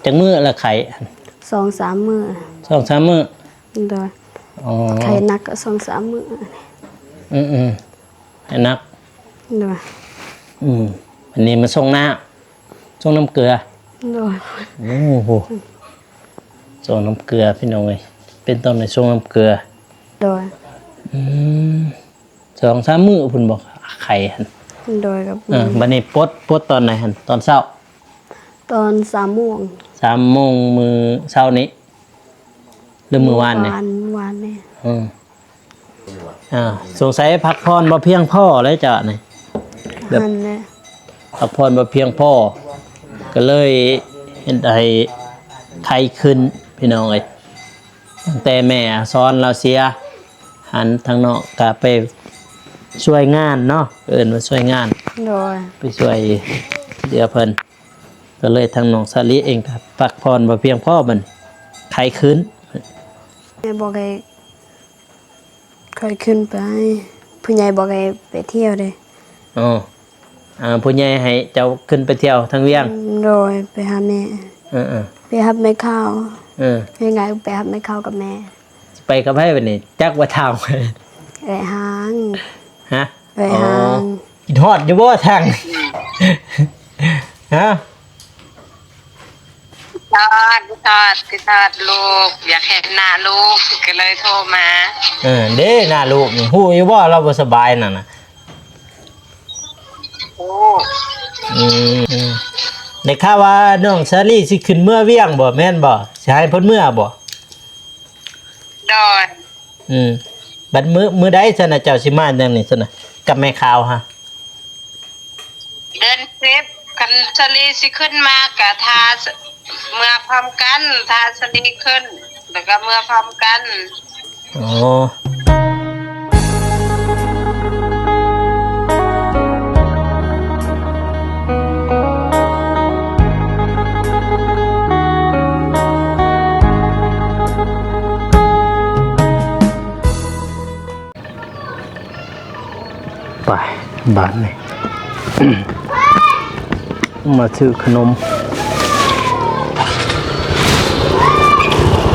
ຈັກມື້ລະໄຂ້? ສອງສາມມື້. ສອງສາມມື້? ໂດຍ. ອໍ ໄຂ້ໜັກກໍສອງສາມມື້. ອືມໆ ໄຂ້ໜັກ. ໂດຍ. ອືມ ອັນນີ້ມາສົ່ງນ້ຳ ສົ່ງນ້ຳເກືອ. ໂດຍ. ໂອ້ໂຫ ສົ່ງນ້ຳເກືອພີ່ນ້ອງເອີຍ ເປັນຕ້ອງໄດ້ສົ່ງນ້ຳເກືອ. ໂດຍ. ອືມ ສອງສາມມື້ພຸ້ນບໍ ໄຂ້ຫັ້ນ? ໂດຍ. ເອີ ບັດນີ້ປົດ ປົດຕອນໃດຫັ້ນ? ຕອນເຊົ້າ? ຕອນສາມໂມງ. ສາມໂມງມື້ເຊົ້ານີ້ ຫຼືມື້ວານນີ້? ວານ ວານນີ້. ອືມ ອ່າ ສົງໄສພັກຜ່ອນບໍ່ພຽງພໍແລ້ວເຈົ້ານີ້. ແບບ ຫັ້ນແຫຼະ ພັກຜ່ອນບໍ່ພຽງພໍ ກໍເລີຍເຮັດໃຫ້ໄຂ້ຂຶ້ນພີ່ນ້ອງເອີຍ. ຕັ້ງແຕ່ແມ່ອາສອນລາວເສຍ ຫັ້ນທາງນ້ອງກໍໄປຊ່ວຍງານເນາະ ເອີ້ນວ່າຊ່ວຍງານ. ໂດຍ. ໄປຊ່ວຍເຫຼືອເພິ່ນ ກໍເລີຍທາງນ້ອງສາລີເອງກໍພັກຜ່ອນບໍ່ພຽງພໍ ບັດໄຂ້ຂຶ້ນ. ແມ່ບອກໃຫ້ຂ້ອຍຂຶ້ນໄປ ຜູ້ໃຫຍ່ບອກໃຫ້ໄປທ່ຽວເດ້. ອໍ ອ່າ ຜູ້ໃຫຍ່ໃຫ້ເຈົ້າຂຶ້ນໄປທ່ຽວທາງວຽງ? ໂດຍ. ໄປຫາແມ່. ເອີໆ ໄປຮັບໄມ້ເຂົ້າ. ເອີ ເຮັດຫຍັງ? ໄປຮັບໄມ້ເຂົ້າກັບແມ່. ຊິໄປກັບໃຜບັດນີ້? ຈັກວ່າທາງໄປ. ເອື້ອຍຫາງ. ຮະ? ເອື້ອຍຫາງ. ອໍ ຄິດຮອດຢູ່ບໍ່ທາງ? ຮະ? ຄິດຮອດ ຄິດຮອດ ຄິດຮອດລູກ ຢາກເຫັນໜ້າລູກ ກໍເລີຍໂທມາ. ເອີ ເດ້ ໜ້າລູກນີ້ ຮູ້ຢູ່ບໍ່ ລາວບໍ່ສະບາຍນັ້ນນະ? ໂອ້ ອືມ ອືມ ໄດ້ຂ່າວວ່ານ້ອງສາລີຊິຂຶ້ນເມືອວຽງບໍ່ ແມ່ນບໍ່? ຊິໃຫ້ເພິ່ນເມືອບໍ່? ໂດຍ. ອືມ ບັດມື້ ມື້ໃດຊັ້ນນະ ເຈົ້າຊິມາຈັ່ງນີ້ຊັ້ນນະ ກັບແມ່ຂາວຫະ? ເດືອນສິບ ຄັນສາລີຊິຂຶ້ນມາກະຖ້າເມືອພ້ອມກັນ ຖ້າສາລີຂຶ້ນ ແລ້ວກະເມືອພ້ອມກັນ. ອໍ ໄປ ບາດນີ້ ມາຊື້ຂະໜົມ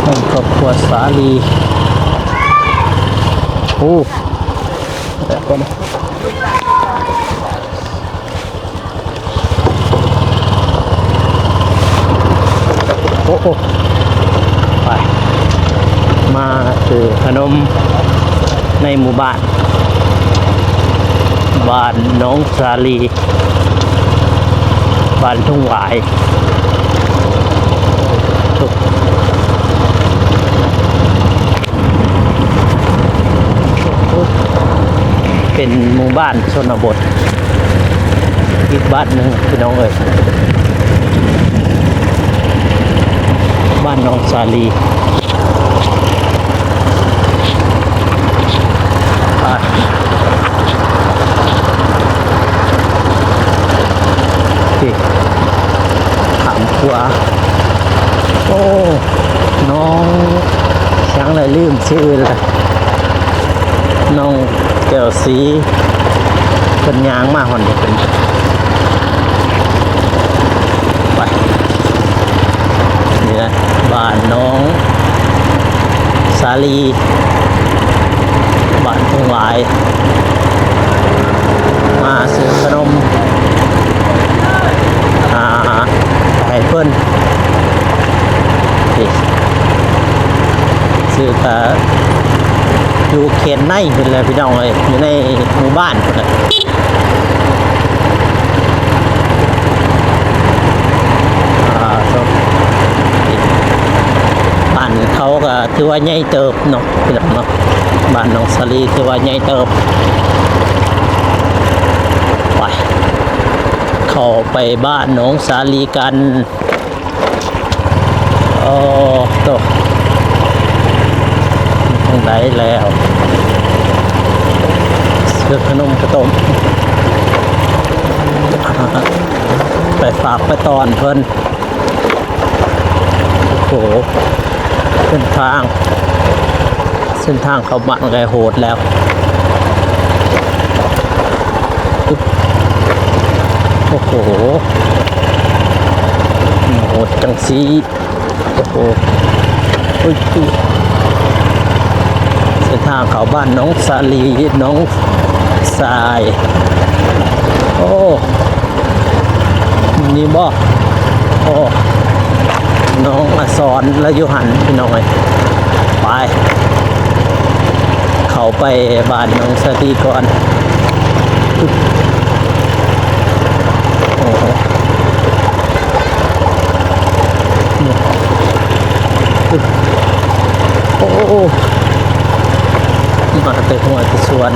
ໃຫ້ຄອບຄົວສາລີ. ໂອ້ ແບບນີ້ ໂອ້ໂອ້ ໄປ ມາຊື້ຂະໜົມໃນໝູ່ບ້ານ ບ້ານໜອງສາລີ ບ້ານທົ່ງຫວາຍ. ເປັນໝູ່ບ້ານຊົນນະບົດອີກບ້ານໜຶ່ງພີ່ນ້ອງເອີຍ ບ້ານໜອງສາລີ. ໄປ ນີ້ ຂ້າມຂົວ ໂອ້ ນ້ອງຫຍັງລະ ລືມຊື່ລະ ນ້ອງແກ້ວສີ ເພິ່ນຍ່າງມາຮອດນີ້ເພິ່ນ ໄປ ນີ້ແຫຼະ ບ້ານໜອງສາລີ ບ້ານທົ່ງຫວາຍ ມາຊື້ຂະໜົມ ອ່າ ໃຫ້ເພິ່ນ ນີ້ ຊື້ກະຢູ່ເຂດໃນພຸ້ນແຫຼະພີ່ນ້ອງເອີຍ ຢູ່ໃນໝູ່ບ້ານພຸ້ນແຫຼະ. ອ່າ ໂຕ ນີ້ ບ້ານເຂົາກະຖືວ່າໃຫຍ່ເຕີບເນາະ ພີ່ນ້ອງເນາະ ບ້ານໜອງສາລີຖືວ່າໃຫຍ່ເຕີບ. ໄປ ເຂົ້າໄປບ້ານໜອງສາລີກັນ. ໂອ້ໂຕ ເປັນຈັ່ງໃດແລ້ວ ຊື້ຂະໜົມຂະຕົ້ມ ໄປຝາກໄປຕ້ອນເພິ່ນ. ໂອ້ໂຫ ເສັ້ນທາງ ເສັ້ນທາງເຂົ້າບ້ານກໍໂຫດແລ້ວ. ໂອ້ໂຫ ໂຫດຈັ່ງ ຊິ ໂອ້ໂຫ ໂອ້ຍ ເສັ້ນທາງເຂົ້າບ້ານໜອງສາລີ ໜອງຊາຍ ໂອ້ ນີ້ບໍ່? ໂອ້ ນ້ອງອາສອນລາວຢູ່ຫັ້ນ ພີ່ນ້ອງເອີຍ. ໄປ ເຂົ້າໄປບ້ານໜອງສາລີກ່ອນ. ໂອ້ໂຫ ໂອ້ໂຫ ມາແຕ່ຫົວແຕ່ສວນ.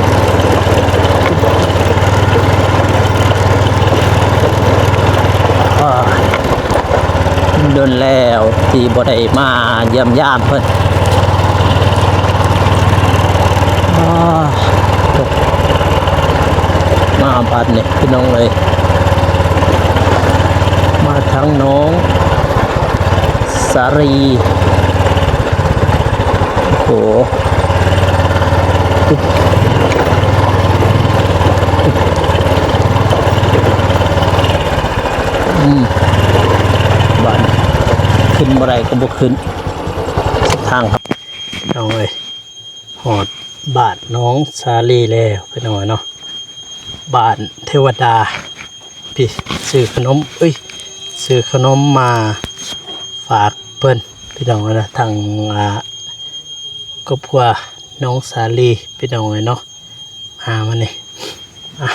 ອ່າ ດົນແລ້ວທີ່ບໍ່ໄດ້ມາຢ້ຽມຢາມເພິ່ນ. ອ່າ ມາບັດນີ້ພີ່ນ້ອງເອີຍ ມາທາງໜອງສາລີ. ໂອ້ໂຫ ອືມ ບາດນີ້ຂຶ້ນບໍ່ໄດ້ກໍບໍ່ຂຶ້ນ ທາງ ພີ່ນ້ອງເອີຍ ຮອດບ້ານໜອງສາລີແລ້ວ ພີ່ນ້ອງເອີຍເນາະ. ບ້ານເທວະດາ ພີ່ ຊື້ຂະໜົມ ເອີຍ ຊື້ຂະໜົມມາຝາກເພິ່ນ ພີ່ນ້ອງເອີຍເນາະ ທາງ ອ່າ ຄອບຄົວໜອງສາລີ ພີ່ນ້ອງເອີຍເນາະ. ອ່າ ມານີ້ ອ່ະ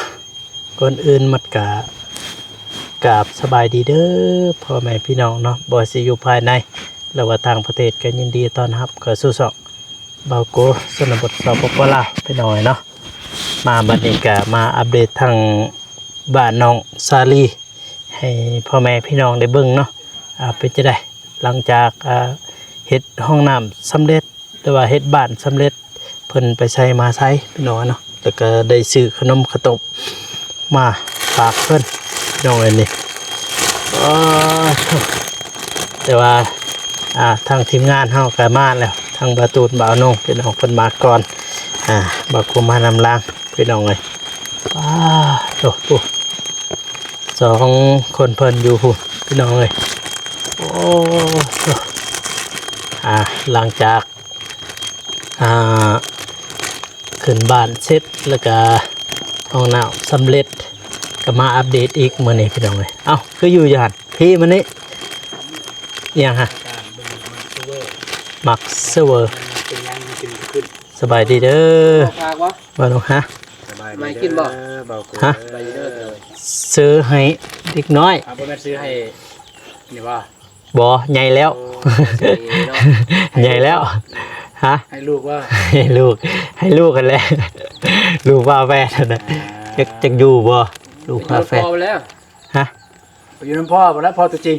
ກ່ອນອື່ນໝົດກະກາບສະບາຍດີເດີພໍ່ແມ່ພີ່ນ້ອງເນາະ ບໍ່ວ່າຊິຢູ່ພາຍໃນ ຫຼືວ່າຕ່າງປະເທດ ກໍຍິນດີຕ້ອນຮັບເຂົ້າສູ່ຊ່ອງ ບ່າວໂກ ຊົນນະບົດ ສປປ ລາວ ພີ່ນ້ອງເນາະ. ມາບັດນີ້ກໍມາອັບເດດທາງບ້ານໜອງສາລີ ໃຫ້ພໍ່ແມ່ພີ່ນ້ອງໄດ້ເບິ່ງເນາະ ອ່າ ເປັນຈັ່ງໃດ ຫຼັງຈາກ ອ່າ ເຮັດຫ້ອງນ້ຳສຳເລັດ ຫຼືວ່າເຮັດບ້ານສຳເລັດ ເພິ່ນໄປໃສມາໃສ ພີ່ນ້ອງເນາະ. ແລ້ວກໍໄດ້ຊື້ຂະໜົມເຂົ້າຕົ້ມມາຝາກເພິ່ນ ພີ່ນ້ອງເອີຍນີ້. ອໍ ແຕ່ວ່າ ອ່າ ທາງທີມງານເຮົາກໍມາແລ້ວ ທາງບ່າວຕູນ ບ່າວນົງ ພີ່ນ້ອງເພິ່ນມາກ່ອນ ອ່າ ບ່າວໂກມານຳຫຼັງ ພີ່ນ້ອງເອີຍ. ປ້າໂທ້ ສອງຄົນເພິ່ນຢູ່ພຸ້ນ ພີ່ນ້ອງເອີຍ. ໂອ້ ອ່າ ຫຼັງຈາກ ອ່າ ຂຶ້ນບ້ານເສັດ ແລ້ວກະຫ້ອງນ້ຳສຳເລັດ ກໍມາອັບເດດອີກມື້ນີ້ ພີ່ນ້ອງເອີຍ. ເອົ້າ ຄືຢູ່ຢູ່ຫັ້ນ ພີ້ມານີ້ ອີ່ຫຍັງຫະ? ມັກເຊີເວີ ສະບາຍດີເດີ ບ່າວນົງ ຮະ? ສະບາຍດີເດີ ບ່າວໂກ ຮະ? ສະບາຍດີເດີ ຊື້ໃຫ້ເດັກນ້ອຍ ອ່າ ບໍ່ແມ່ນຊື້ໃຫ້ນີ້ບໍ່? ບໍ່ ໃຫຍ່ແລ້ວ ໂອ້ ໃຫຍ່ແລ້ວ ໃຫຍ່ແລ້ວ ຮະ? ໃຫ້ລູກບໍ່? ໃຫ້ລູກ ໃຫ້ລູກຫັ້ນແຫຼະ ລູກວ່າແວ່ນຫັ້ນນະ. ອ່າ ຈັກ ຈັກຢູ່ບໍ່? ລູກວ່າແວ່ນ ຢູ່ນຳພໍ່ແລ້ວ ຮະ? ໄປຢູ່ນຳພໍ່ພຸ້ນລະ ພໍ່ຕົວຈິງ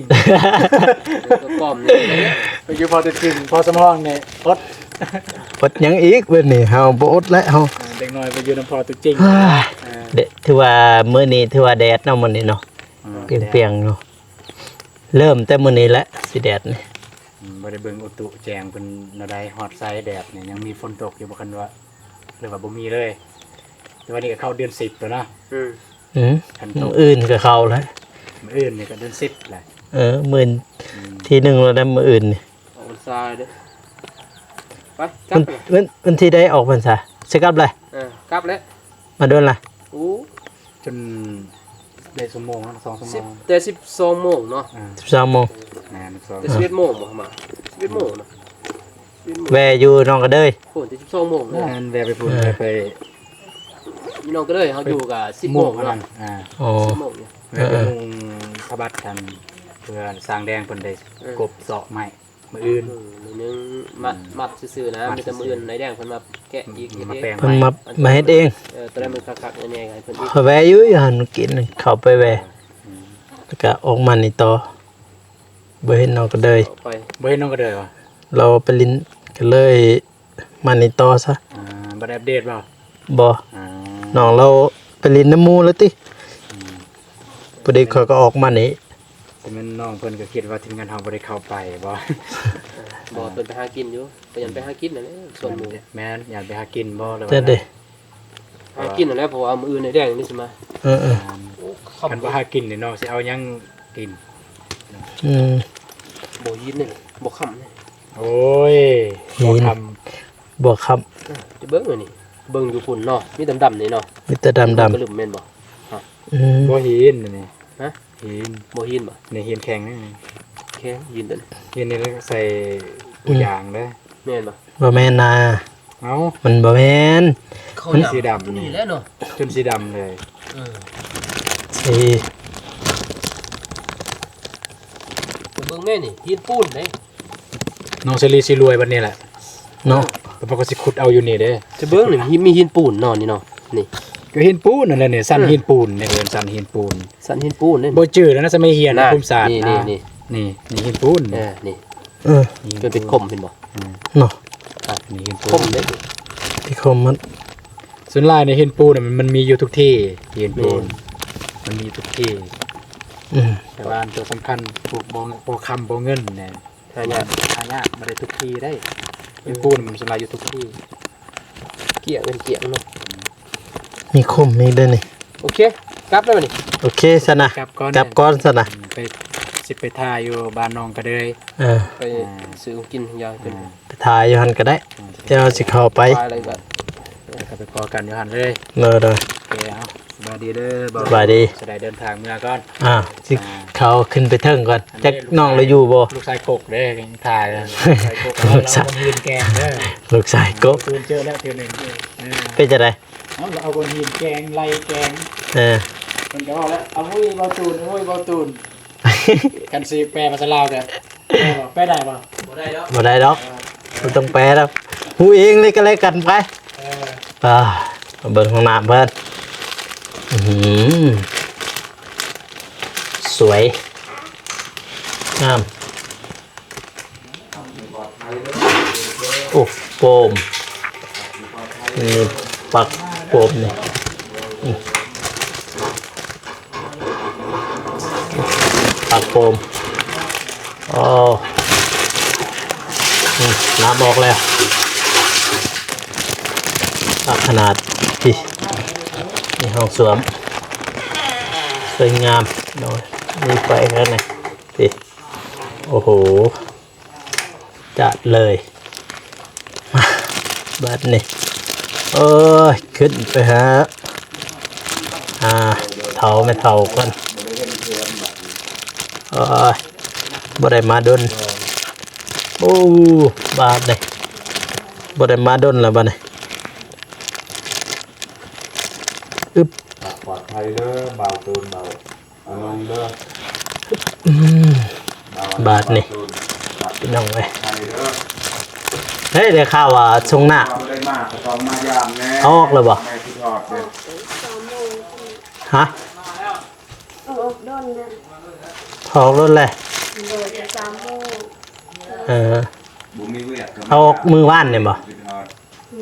ຕົວປອມນີ້ ໄປຢູ່ພໍ່ຕົວຈິງ ພໍ່ສຳຮອງນີ້ອົດ ອົດຫຍັງອີກ? ເບິ່ງນີ້ເຮົາບໍ່ອົດແລ້ວເຮົາ ອ່າ ເດັກນ້ອຍໄປຢູ່ນຳພໍ່ຕົວຈິງ ເອີ ຖືວ່າມື້ນີ້ຖືວ່າແດດເນາະ ມື້ນີ້ເນາະ ອືມ ປຽງໆເນາະ. ເລີ່ມແຕ່ມື້ນີ້ແຫຼະ ຊິແດດນີ້ ອືມ ບໍ່ໄດ້ເບິ່ງອຸຕຸແຈ້ງເພິ່ນແນວໃດ ຮອດໃສແດດນີ້ ຍັງມີຝົນຕົກຢູ່ບໍ່? ຄັນວ່າ ຫຼືວ່າບໍ່ມີເລີຍ? ແຕ່ວ່ານີ້ກໍເຂົ້າເດືອນສິບແລ້ວນະ ອືມ ອືມ ມື້ອື່ນກໍເຂົ້າແລ້ວ ມື້ອື່ນນີ້ກໍເດືອນສິບແລ້ວ ເອີ ມື້ ອືມ ທີໜຶ່ງແລ້ວນະ ມື້ອື່ນນີ້ ອອກພັນສາເດີ ໄປ ກັບ ວັນ ວັນ ວັນທີໃດອອກພັນສາ? ຊິກັບແລ້ວ ເອີ ກັບແລ້ວ ມາດົນລະ ໂອ້ ຈົນໄດ້ຊົ່ວໂມງເນາະ ສອງຊົ່ວໂມງ ສິບ ແຕ່ສິບສອງໂມງເນາະ ອ່າ ສິບສອງໂມງ ແມ່ນ ສິບສອງ ແຕ່ສິບເອັດໂມງບໍ່ ມາ ສິບເອັດໂມງເນາະ ສິບເອັດໂມງ ແວ່ຢູ່ໜອງກະເດີຍ ໂອ້ ແຕ່ສິບສອງໂມງເນາະ ແມ່ນ ແວ່ໄປພຸ້ນ ເອີ ໄປ ຢູ່ໜອງກະເດີຍ ເຮົາຢູ່ກະສິບໂມງເນາະ ອ່າ ອໍ ສິບໂມງ ແວ່ໄປມຸງພະບັດກັນ ເພື່ອສ້າງແດງເພິ່ນໄດ້ ເອີ ກົບເຊາະໄມ້ ມື້ອື່ນ ມື້ໜຶ່ງມັດ ອືມ ມັດຊື່ໆນະ ມັດ ມີແຕ່ມື້ອື່ນ ນາຍແດງເພິ່ນມາແກະອີກ ເຮັດເອງ ມາແປງ ເພິ່ນມາ ມາເຮັດເອງ ເອີ ຕອນນັ້ນມັນຄັກໆແນ່ໆໃຫ້ເພິ່ນອີກ ຂ້ອຍແວ່ຢູ່ຢູ່ຫັ້ນກິນ ເຂົ້າໄປແວ່ ອືມ ແລ້ວກະອອກມານີ້ຕໍ່ ບໍ່ເຫັນນ້ອງກະເດີຍ ໄປ ບໍ່ເຫັນນ້ອງກະເດີຍຫວາ? ລາວໄປຫຼິ້ນ ກະເລີຍມານີ້ຕໍ່ຊະ ອ່າ ບໍ່ໄດ້ອັບເດດບໍ່? ບໍ່ ອ່າ ນ້ອງລາວໄປຫຼິ້ນນຳໝູ່ແລ້ວຕິ ອືມ ພໍດີຂ້ອຍກໍອອກມານີ້ ແຕ່ແມ່ນນ້ອງເພິ່ນກໍຄິດວ່າທີມງານເຮົາບໍ່ໄດ້ເຂົ້າໄປບໍ່? ບໍ່ ເພິ່ນໄປຫາກິນຢູ່ ກໍຍັງໄປຫາກິນນັ້ນແຫຼະ ສ່ວນໝູ່ ແມ່ນ ຢ້ານໄປຫາກິນບໍ່ ຫຼືວ່າ ຫາກິນນັ້ນແຫຼະ ເພາະວ່າມື້ອື່ນໄອ້ແດງນີ້ຊິມາ ເອີໆ ຄັນບໍ່ຫາກິນນີ້ນ້ອງຊິເອົາຫຍັງກິນ? ອືມ ບໍ່ຫີນນີ້ ບໍ່ຄ້ຳນີ້. ໂອ້ຍ ຫີນ ບໍ່ຄ້ຳ ບໍ່ຄ້ຳ. ເອີ ຈະເບິ່ງອັນນີ້ ເບິ່ງຢູ່ພຸ້ນເນາະ ມີດຳໆນີ້ເນາະ ມີແຕ່ດຳໆ ກະລຶມແມ່ນບໍ່? ອືມ ບໍ່ຫີນອັນນີ້. ຮະ? ຫີນ ບໍ່ຫີນບໍ່? ນີ້ຫີນແຂງນີ້ ແຂງຫີນຕົວນີ້ ຫີນນີ້ໃສ່ ອືມ ຢາງເດ້. ແມ່ນບໍ່? ບໍ່ແມ່ນນາ. ເອົ້າ ມັນບໍ່ແມ່ນ ມັນສີດຳນີ້ແຫຼະເນາະ ຈົນສີດຳເລີຍ. ເອີ ເອີ ໄປເບິ່ງແມ່ນີ້ ຫີນປູນເດ້. ນ້ອງສາລີຊິລວຍບັດນີ້ແຫຼະເນາະ ເພາະວ່າຊິຂຸດເອົາຢູ່ນີ້ເດ້. ຈະເບິ່ງນີ້ ມີຫີນປູນເນາະ ນີ້ເນາະ ນີ້ ກໍຫີນປູນນັ້ນແຫຼະນີ້ ສັນຫີນປູນນີ້ ເອີ້ນສັນຫີນປູນ. ສັນຫີນປູນເດ້ ບໍ່ຈື່ແລ້ວນະ ສະໄໝຮຽນນະ ພູມສາດ ນີ້ ນີ້ ນີ້ ນີ້ຫີນປູນ. ເອີ ນີ້ ເອີ ນີ້ຫີນ ຈົນເປັນຂົມ ເຫັນບໍ່? ເນາະ ນີ້ຫີນປູນ ຂົມເດ້ ທີ່ຂົມມັນ. ສ່ວນຫຼາຍໃນຫີນປູນນະ ມັນ ມັນມີຢູ່ທຸກທີ່ ຫີນປູນ ແມ່ນ ມັນມີຢູ່ທຸກທີ່. ອືມ ແຕ່ວ່າອັນຕົວສຳຄັນ ພວກບໍ່ ບໍ່ຄ້ຳບໍ່ເງິນນະ ຫາຍາກ ຫາຍາກ ບໍ່ໄດ້ທຸກທີ່ເດ້. ເອີ ຫີນປູນມັນສ່ວນຫຼາຍຢູ່ທຸກທີ່ ກ້ຽງເປັນກ້ຽງເນາະ. ມີຂົມອີກເດ້ນີ້. ໂອເຄ ກັບແລ້ວບັດນີ້. ໂອເຄຊັ້ນນະ ກັບກ່ອນ ກັບກ່ອນຊັ້ນນະ. ອືມ ໄປ ຊິໄປຖ້າຢູ່ບ້ານໜອງກະເດີຍ. ເອີ ໄປ ອ່າ ຊື້ຂອງກິນຢາ ເອີ ໄປຖ້າຢູ່ຫັ້ນກໍໄດ້. ອືມ ເຈົ້າຊິເຂົ້າໄປ ໄປແລ້ວກໍ ແລ້ວກໍໄປພໍ້ກັນຢູ່ຫັ້ນເລີຍ. ໂດຍ ໂດຍ ໂອເຄ ເອົາ ສະບາຍດີເດີ ສະບາຍດີ ຊິໄດ້ເດີນທາງເມືອກ່ອນ. ອ່າ ຊິ ອ່າ ເຂົ້າຂຶ້ນໄປເທິງກ່ອນ ອັນນີ້ ຈັກນ້ອງລາວຢູ່ບໍ່? ລູກຊາຍກົກເດ້ ຖ່າຍ ລູກຊາຍ ລູກຊາຍ ລາວເອົາຫີນແກງເດີ ລູກຊາຍກົກ. ເຈີແລ້ວເທື່ອໜຶ່ງ ເອີ ເປັນຈັ່ງໃດ? ເອົາ ເອົາຫີນແກງ ໄລ່ແກງ. ເອີ ເພິ່ນກໍເວົ້າແລ້ວ ອາໂຫຍ ເບົາຕູນ ອາໂຫຍ ເບົາຕູນ. ຄັນຊິແປພາສາລາວກໍ ແປໄດ້ບໍ່? ບໍ່ໄດ້ດອກ ບໍ່ໄດ້ດອກ ເອີ ບໍ່ຕ້ອງແປດອກ ຮູ້ເອງເລີຍກໍແລ້ວກັນໄປ. ເອີ ອ່າ ມາເບິ່ງຫ້ອງນ້ຳເພິ່ນ. ອືຫື ສວຍ ງາມ. ໂອ້ ໂຟມ ນີ້ປັກໂຟມນີ້ ປັກໂຟມ. ໂອ້ ອືມ ນ້ຳອອກແລ້ວ ຄັກຂະໜາດ. ນີ້ ນີ້ຫ້ອງສ້ວມ ສວຍງາມ ໂດຍ ມີໄຟແລ້ວນີ້ ນີ້. ໂອ້ໂຫ ຈັດເລີຍ ມາ ບາດນີ້ ໂອ້ຍ ຂຶ້ນໄປຫາ ອ່າ ເຖົ້າແມ່ເຖົ້າກ່ອນ. ໂອ້ຍ ບໍ່ໄດ້ມາດົນ ໂອ້ ບາດນີ້ ບໍ່ໄດ້ມາດົນແລ້ວບາດນີ້. ອຶບ ປອດໄພເດີ ບ່າວຕູນ ບ່າວ ອືມ ບາດນີ້ ພີ່ນ້ອງເອີຍ ເຮີ້ຍ ໄດ້ຂ່າວວ່າຊົງນາກ ເອົາອອກແລ້ວບໍ່? ຮະ? ເອົາອອກດົນແລ້ວ ເອົາອອກດົນແລ້ວ ໂດຍ ສາມໂມງ ເອີ ເອົາອອກມື້ວານນີ້ບໍ່?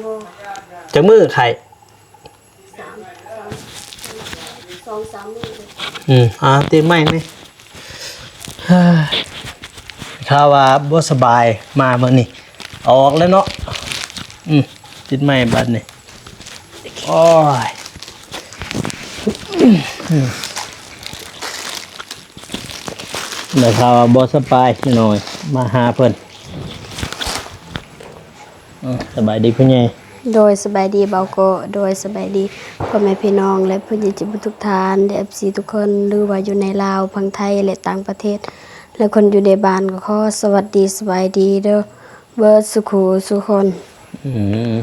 ບໍ່ ຈັກມື້ໄຂ້? ສາມ ສາມ ສອງສາມມື້. ອືມ ອ່າ ຕິດໄມ້ນີ້ ຖ້າວ່າບໍ່ສະບາຍມາມື້ນີ້ ເອົາອອກແລ້ວເນາະ. ອືມ ຕິດໄມ້ບາດນີ້ ໂອ້ຍ ອືມ ແລ້ວຖ້າວ່າບໍ່ສະບາຍ ນ້ອຍມາຫາເພິ່ນ. ເອີ ສະບາຍດີຜູ້ໃຫຍ່. ໂດຍ ສະບາຍດີບ່າວໂກະ. ໂດຍ ສະບາຍດີພໍ່ແມ່ພີ່ນ້ອງ ແລະ ຜູ້ໃຫຍ່ໃຈບຸນທຸກທ່ານ ແລະ ເອັຟຊີທຸກຄົນ ຫຼືວ່າຢູ່ໃນລາວ ຝັ່ງໄທ ແລະ ຕ່າງປະເທດ ແລະ ຄົນຢູ່ໃນບ້ານ ກໍຂໍສະຫວັດດີສະບາຍດີເດີ ເບິດສູ່ຄູ່ສູ່ຄົນ. ອືມ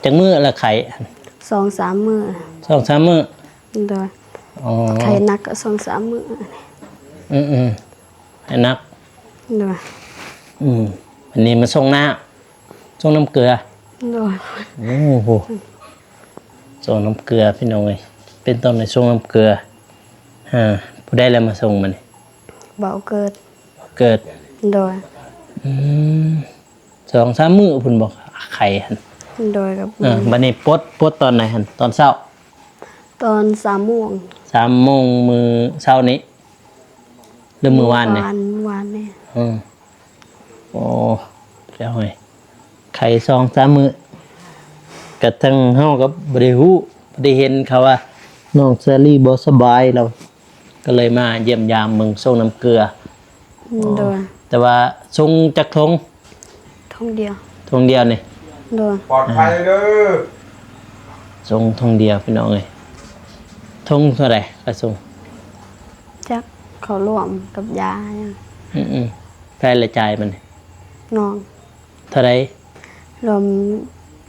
ຈັກມື້ລະໄຂ້? ສອງສາມມື້. ສອງສາມມື້? ໂດຍ. ອໍ ໄຂ້ໜັກກໍສອງສາມມື້. ອືມໆ ໄຂ້ໜັກ. ໂດຍ. ອືມ ອັນນີ້ມາສົ່ງນ້ຳ ສົ່ງນ້ຳເກືອ. ໂດຍ. ໂອ້ໂຫ ສົ່ງນ້ຳເກືອພີ່ນ້ອງເອີຍ ເປັນຕ້ອງໄດ້ສົ່ງນ້ຳເກືອ. ຮະ ຜູ້ໃດລະມາສົ່ງມານີ້? ບ່າວເກີດ. ເກີດ. ໂດຍ. ອືມ ສອງສາມມື້ພຸ້ນບໍ່ ໄຂ້ຫັ້ນ? ໂດຍ. ເອີ ບັດນີ້ປົດ ປົດຕອນໃດຫັ້ນ? ຕອນເຊົ້າ? ຕອນສາມໂມງ. ສາມໂມງມື້ເຊົ້ານີ້ ຫຼືມື້ວານນີ້? ວານ ວານນີ້. ເອີ ໂອ້ ເຈົ້າເອີຍ ໄຂ້ສອງສາມມື້ ກະທັງເຮົາກໍບໍ່ໄດ້ຮູ້ ບໍ່ໄດ້ເຫັນເຂົາວ່ານ້ອງສາລີບໍ່ສະບາຍ ລາວກໍເລີຍມາຢ້ຽມຢາມເບິ່ງ ສົ່ງນ້ຳເກືອ. ໂດຍ. ແຕ່ວ່າສົ່ງຈັກຖົງ? ຖົງດຽວ. ຖົງດຽວນີ້? ໂດຍ. ປອດໄພເດີ. ອ່າ ສົ່ງຖົງດຽວພີ່ນ້ອງເອີຍ. ຖົງເທົ່າໃດຄ່າສົ່ງ? ຈັກ ເຂົາລວມກັບຢາຫຍັງ. ອືມໆ. ໃຜລະຈ່າຍມັນ? ນ້ອງ. ເທົ່າໃດ? ລວມ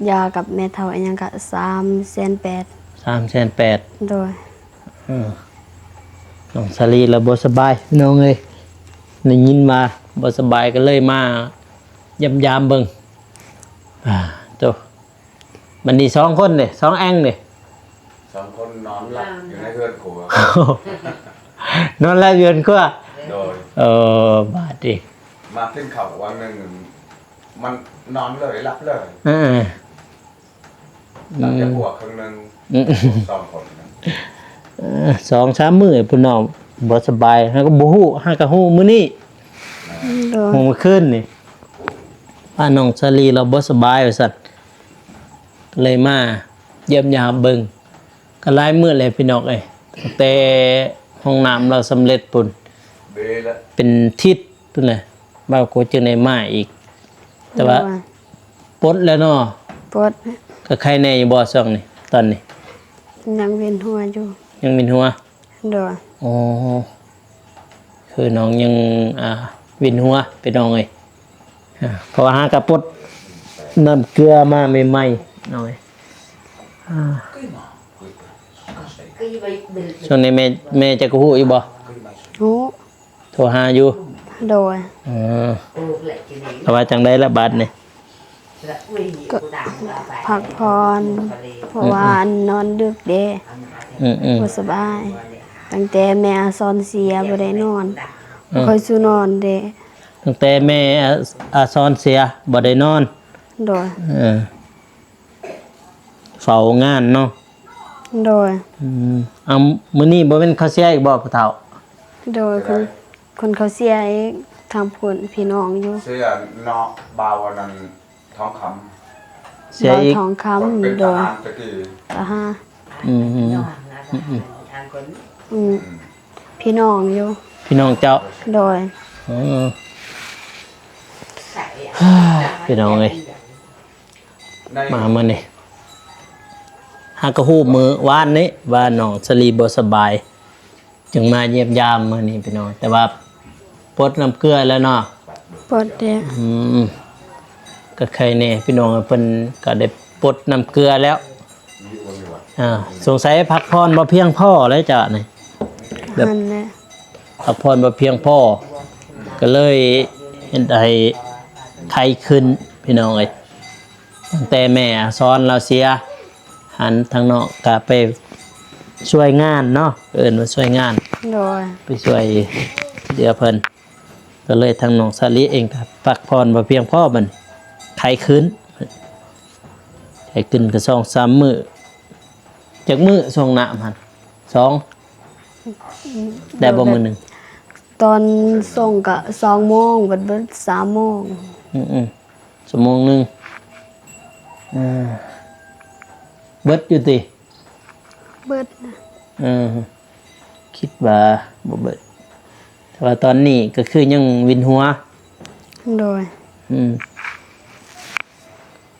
ຢາກັບແມ່ເຖົ້າອີ່ຫຍັງກະສາມແສນແປດ. ສາມແສນແປດ. ໂດຍ. ເອີ ນ້ອງສາລີລາວບໍ່ສະບາຍພີ່ນ້ອງເອີຍ, ໄດ້ຍິນວ່າບໍ່ສະບາຍກໍເລີຍມາຢ້ຽມຢາມເບິ່ງ. ອ່າ ໂຕ ບັດນີ້ສອງຄົນເດ້ ສອງແອ່ງເດ້. ສອງຄົນນອນຫຼັບຢູ່ໃນເຮືອນຄົວ. ນອນຫຼັບຢູ່ເຮືອນຄົວ. ໂດຍ. ເອີ ບາດນີ້ມາກິນເຂົ້າວັນໜຶ່ງ ມັນນອນເລີຍ ຫຼັບເລີຍ. ເອີ ຫຼັບຈະພວກເຄິ່ງໜຶ່ງ. ອືມ ສອງຄົນນະ. ເອີ ສອງສາມມື້ພຸ້ນເນາະ ບໍ່ສະບາຍ ຫາກໍບໍ່ຮູ້ ຫາກໍຮູ້ມື້ນີ້. ໂດຍ. ຮູ້ມື້ຄືນນີ້ ວ່ານ້ອງສາລີລາວບໍ່ສະບາຍວ່າຊັ້ນ ເລີຍມາຢ້ຽມຢາມເບິ່ງ. ກໍຫຼາຍມື້ແລ້ວພີ່ນ້ອງເອີຍ ຕັ້ງແຕ່ຫ້ອງນ້ຳລາວສຳເລັດພຸ້ນ ເປັນທິດພຸ້ນແຫຼະ ບ່າວໂກຈຶ່ງໄດ້ມາອີກ. ແຕ່ວ່າ ໂດຍ ປົດແລ້ວເນາະ. ປົດ. ກໍໄຄແນ່ຢູ່ບໍ່ຊ່ວງນີ້ ຕອນນີ້? ຍັງວິນຫົວຢູ່. ຍັງວິນຫົວ? ໂດຍ. ໂອ້ ຄືນ້ອງຍັງ ອ່າ ວິນຫົວພີ່ນ້ອງເອີຍ. ອ່າ ເພາະວ່າຫາກະປົດນ້ຳເກືອມາໃໝ່ໆ ນ້ອງເອີຍ. ອ່າ ຊ່ວງນີ້ແມ່ ແມ່ເຈົ້າກໍຮູ້ຢູ່ບໍ່? ຮູ້. ໂທຫາຢູ່? ໂດຍ. ເອີ ແລ້ວວ່າຈັ່ງໃດລະບາດນີ້? ກໍພັກຜ່ອນ ເພາະວ່າ ອືມໆ ອັນ ນອນດຶກເດ້. ອືມໆ ບໍ່ສະບາຍ. ຕັ້ງແຕ່ແມ່ອາສອນເສຍບໍ່ໄດ້ນອນ. ອືມ ບໍ່ຄ່ອຍສູ່ນອນເດ້. ຕັ້ງແຕ່ແມ່ອາ ອາສອນເສຍບໍ່ໄດ້ນອນ. ໂດຍ. ເອີ ເຝົ້າງານເນາະ. ໂດຍ. ອືມ ເອົາ ມື້ນີ້ບໍ່ແມ່ນເຂົາເສຍອີກບໍ່ ພໍ່ເຖົ້າ? ໂດຍ. ຄົນ ຄົນເຂົາເສຍອີກ ທາງພຸ້ນພີ່ນ້ອງຢູ່. ເສຍເນາະ ບ່າວອັນນັ້ນ ທອງຄຳ. ເສຍອີກ ບ່າວທອງຄຳ. ໂດຍ. ເປັນທະຫານຕະກີ້. ທະຫານ. ອືມ ອືມ ອືມ ອືມ ພີ່ນ້ອງຢູ່. ພີ່ນ້ອງເຈົ້າ? ໂດຍ. ເອີ ພີ່ນ້ອງເອີຍ ມາມື້ນີ້ ຫາກະຮູ້ມື້ວານນີ້ວ່ານ້ອງສາລີບໍ່ສະບາຍ ຈຶ່ງມາຢ້ຽມຢາມມື້ນີ້ພີ່ນ້ອງ. ແຕ່ວ່າປົດນ້ຳເກືອແລ້ວເນາະ? ປົດແລ້ວ. ອືມ ກໍໄຄແນ່ພີ່ນ້ອງ ເພິ່ນກໍໄດ້ປົດນ້ຳເກືອແລ້ວ. ອ່າ ສົງໄສພັກຜ່ອນບໍ່ພຽງພໍແລ້ວເຈົ້ານີ້ ແບບ ຫັ້ນແຫຼະ ພັກຜ່ອນບໍ່ພຽງພໍ ກໍເລີຍເຮັດໃຫ້ໄຄຂຶ້ນພີ່ນ້ອງເອີຍ. ຕັ້ງແຕ່ແມ່ອາສອນລາວເສຍ ຫັ້ນທາງນ້ອງກໍໄປຊ່ວຍງານເນາະ ເອີ້ນວ່າຊ່ວຍງານ. ໂດຍ. ໄປຊ່ວຍເຫຼືອເພິ່ນ ກໍເລີຍທາງນ້ອງສາລີເອງກໍພັກຜ່ອນບໍ່ພຽງພໍ ບັດໄຄຂຶ້ນ ໄຄຂຶ້ນກໍສອງສາມມື້. ຈັກມື້ສົ່ງນ້ຳຫັ້ນ? ສອງ ໄດ້ບໍ່ມື້ໜຶ່ງ? ຕອນສົ່ງກະສອງໂມງ ເບິດ ເບິດສາມໂມງ. ອືມໆ ຊົ່ວໂມງໜຶ່ງ. ເອີ ເບິດຢູ່ຕິ? ເບິດນະ. ເອີ ຄິດວ່າບໍ່ເບິດ ແຕ່ວ່າຕອນນີ້ກໍຄືຍັງວິນຫົວ. ໂດຍ. ອືມ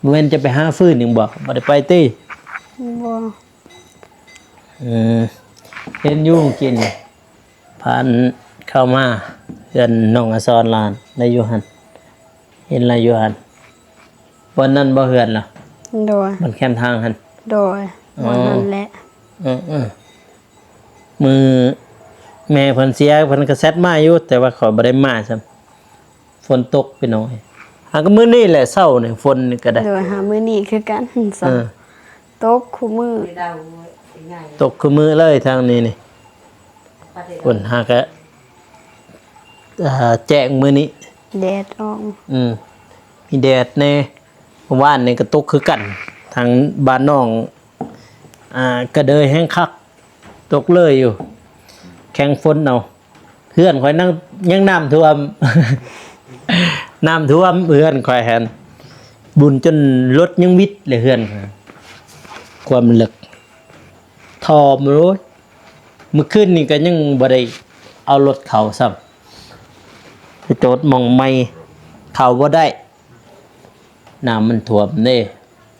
ບໍ່ແມ່ນຈະໄປຫາຟືນຫຍັງບໍ່? ບໍ່ໄດ້ໄປຕິ? ບໍ່. ເອີ ເຫັນຢູ່ມື້ກີ້ນີ້ ຜ່ານເຂົ້າມາເຮືອນນ້ອງອາສອນລາວ ລາວຢູ່ຫັ້ນ ເຫັນລາວຢູ່ຫັ້ນ. ບ່ອນນັ້ນບໍ່ເຮືອນລາວ? ໂດຍ. ບ່ອນແຄມທາງຫັ້ນ? ໂດຍ. ອໍ ບ່ອນນັ້ນແຫຼະ. ເອີໆ ມື້ແມ່ເພິ່ນເສຍ ເພິ່ນກໍແຊັດມາຢູ່ ແຕ່ວ່າຂ້ອຍບໍ່ໄດ້ມາຊ້ຳ. ຝົນຕົກພີ່ນ້ອງເອີຍ ຫາກໍມື້ນີ້ແຫຼະ ເຊົ້ານີ້ຝົນນີ້ກໍໄດ້. ໂດຍ. ຫາມື້ນີ້ຄືກັນ. ເອີ ຕົກຄູ່ມື້ ຕົກຄູ່ມື້ເລີຍທາງນີ້ນີ້. ຝົນຫາກະ ເອີ ແຈ້ງມື້ນີ້ ແດດອອກ. ອືມ ມີແດດແດ່. ເມື່ອວານນີ້ກໍຕົກຄືກັນ ທາງບ້ານນ້ອງ ອ່າ ກະເດີຍແຮງຄັກ ຕົກເລີຍຢູ່ ແຂ່ງຝົນເອົາ. ເຮືອນຂ້ອຍນັ້ນຍັງນ້ຳຖ້ວມ ນ້ຳຖ້ວມເຮືອນຂ້ອຍຫັ້ນ ບຸນຈົນລົດຍັງວິດເລີຍເຮືອນຂ້ອຍ ຄວາມເລິກ ຖ້ອມໂລຍ. ມື້ຄືນນີ້ກໍຍັງບໍ່ໄດ້ເອົາລົດເຂົ້າຊ້ຳ. ໄປຈອດໝ່ອງໃໝ່ ເຂົ້າບໍ່ໄດ້ ນ້ຳມັນຖ້ວມເດ້.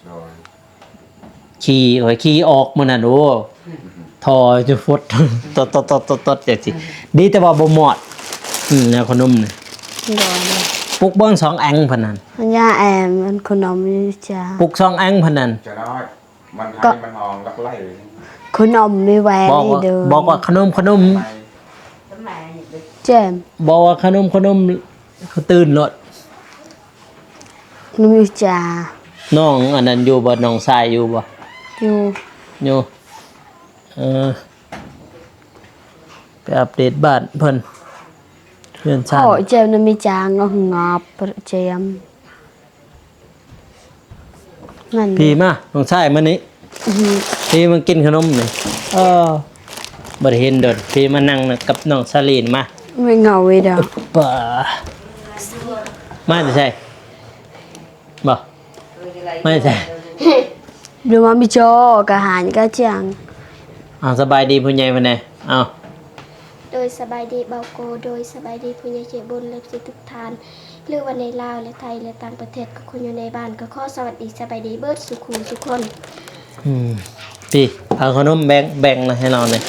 ໂດຍ ຂີ່ ຂ້ອຍຂີ່ອອກມື້ນັ້ນ ໂອ້ ທໍ່ຈະຟົດ ຕອດໆໆໆ ຈັ່ງຊີ້. ດີແຕ່ວ່າບໍ່ມອດ. ອືມ ແນວຂະໜົມນີ້ ໂດຍ ປຸກເບິ່ງສອງແອງເພິ່ນນັ້ນ ຍາແອມ ອັນຂະໜົມຢູ່ຈ້າ ປຸກສອງແອງເພິ່ນນັ້ນ ຈະນ້ອຍ ມັນໄຫ້ ກໍ ມັນຫ້ອງລັກໄຫຼ ຂະໜົມມີແວ ບອກວ່າ ນີ້ເດີ ບອກວ່າຂະໜົມ ຂະໜົມ ແຈມ ບອກວ່າຂະໜົມ ຂະໜົມ ເຂົາຕື່ນໂລດ. ໜຸ່ມຢູ່ຈ້າ. ນ້ອງອັນນັ້ນຢູ່ບໍ່? ນ້ອງຊາຍຢູ່ບໍ່? ຢູ່ ຢູ່. ເອີ ໄປອັບເດດບ້ານເພິ່ນ ເຮືອນຊານ. ໂອ້ ເຈົ້ານະມີຈາງງອບງອບ ເຈມ. ນັ້ນ ພີ້ມາ ນ້ອງຊາຍມານີ້. ອືຮຶ ພີ້ມາກິນຂະໜົມນີ້. ເອີ ບໍ່ໄດ້ເຫັນດົນ. ພີ້ມານັ່ງກັບນ້ອງສາລີນມາ. ໄມ່ເຫງົາເວີຍດາ. ປາ ມາແຕ່ໃສ? ບໍ່ ມາແຕ່ໃສ? ເດີມາມີຈໍກະຫານກະຈຽງ. ອ້າວ ສະບາຍດີຜູ້ໃຫຍ່ເພິ່ນແດ່. ເອົ້າ ໂດຍ ສະບາຍດີບ່າວໂກ. ໂດຍ ສະບາຍດີຜູ້ໃຫຍ່ໃຈບຸນ ເອັຟຊີ ທຸກທ່ານ ຫຼືວ່າໃນລາວ ແລະ ໄທ ແລະ ຕ່າງປະເທດ ກໍຄົນຢູ່ໃນບ້ານ ກໍຂໍສະຫວັດດີສະບາຍດີເບິດສູ່ຄູ່ສູ່ຄົນ. ອືມ ພີ້ ເອົາຂະໜົມແບ່ງ ແບ່ງໃຫ້ລາວແດ່.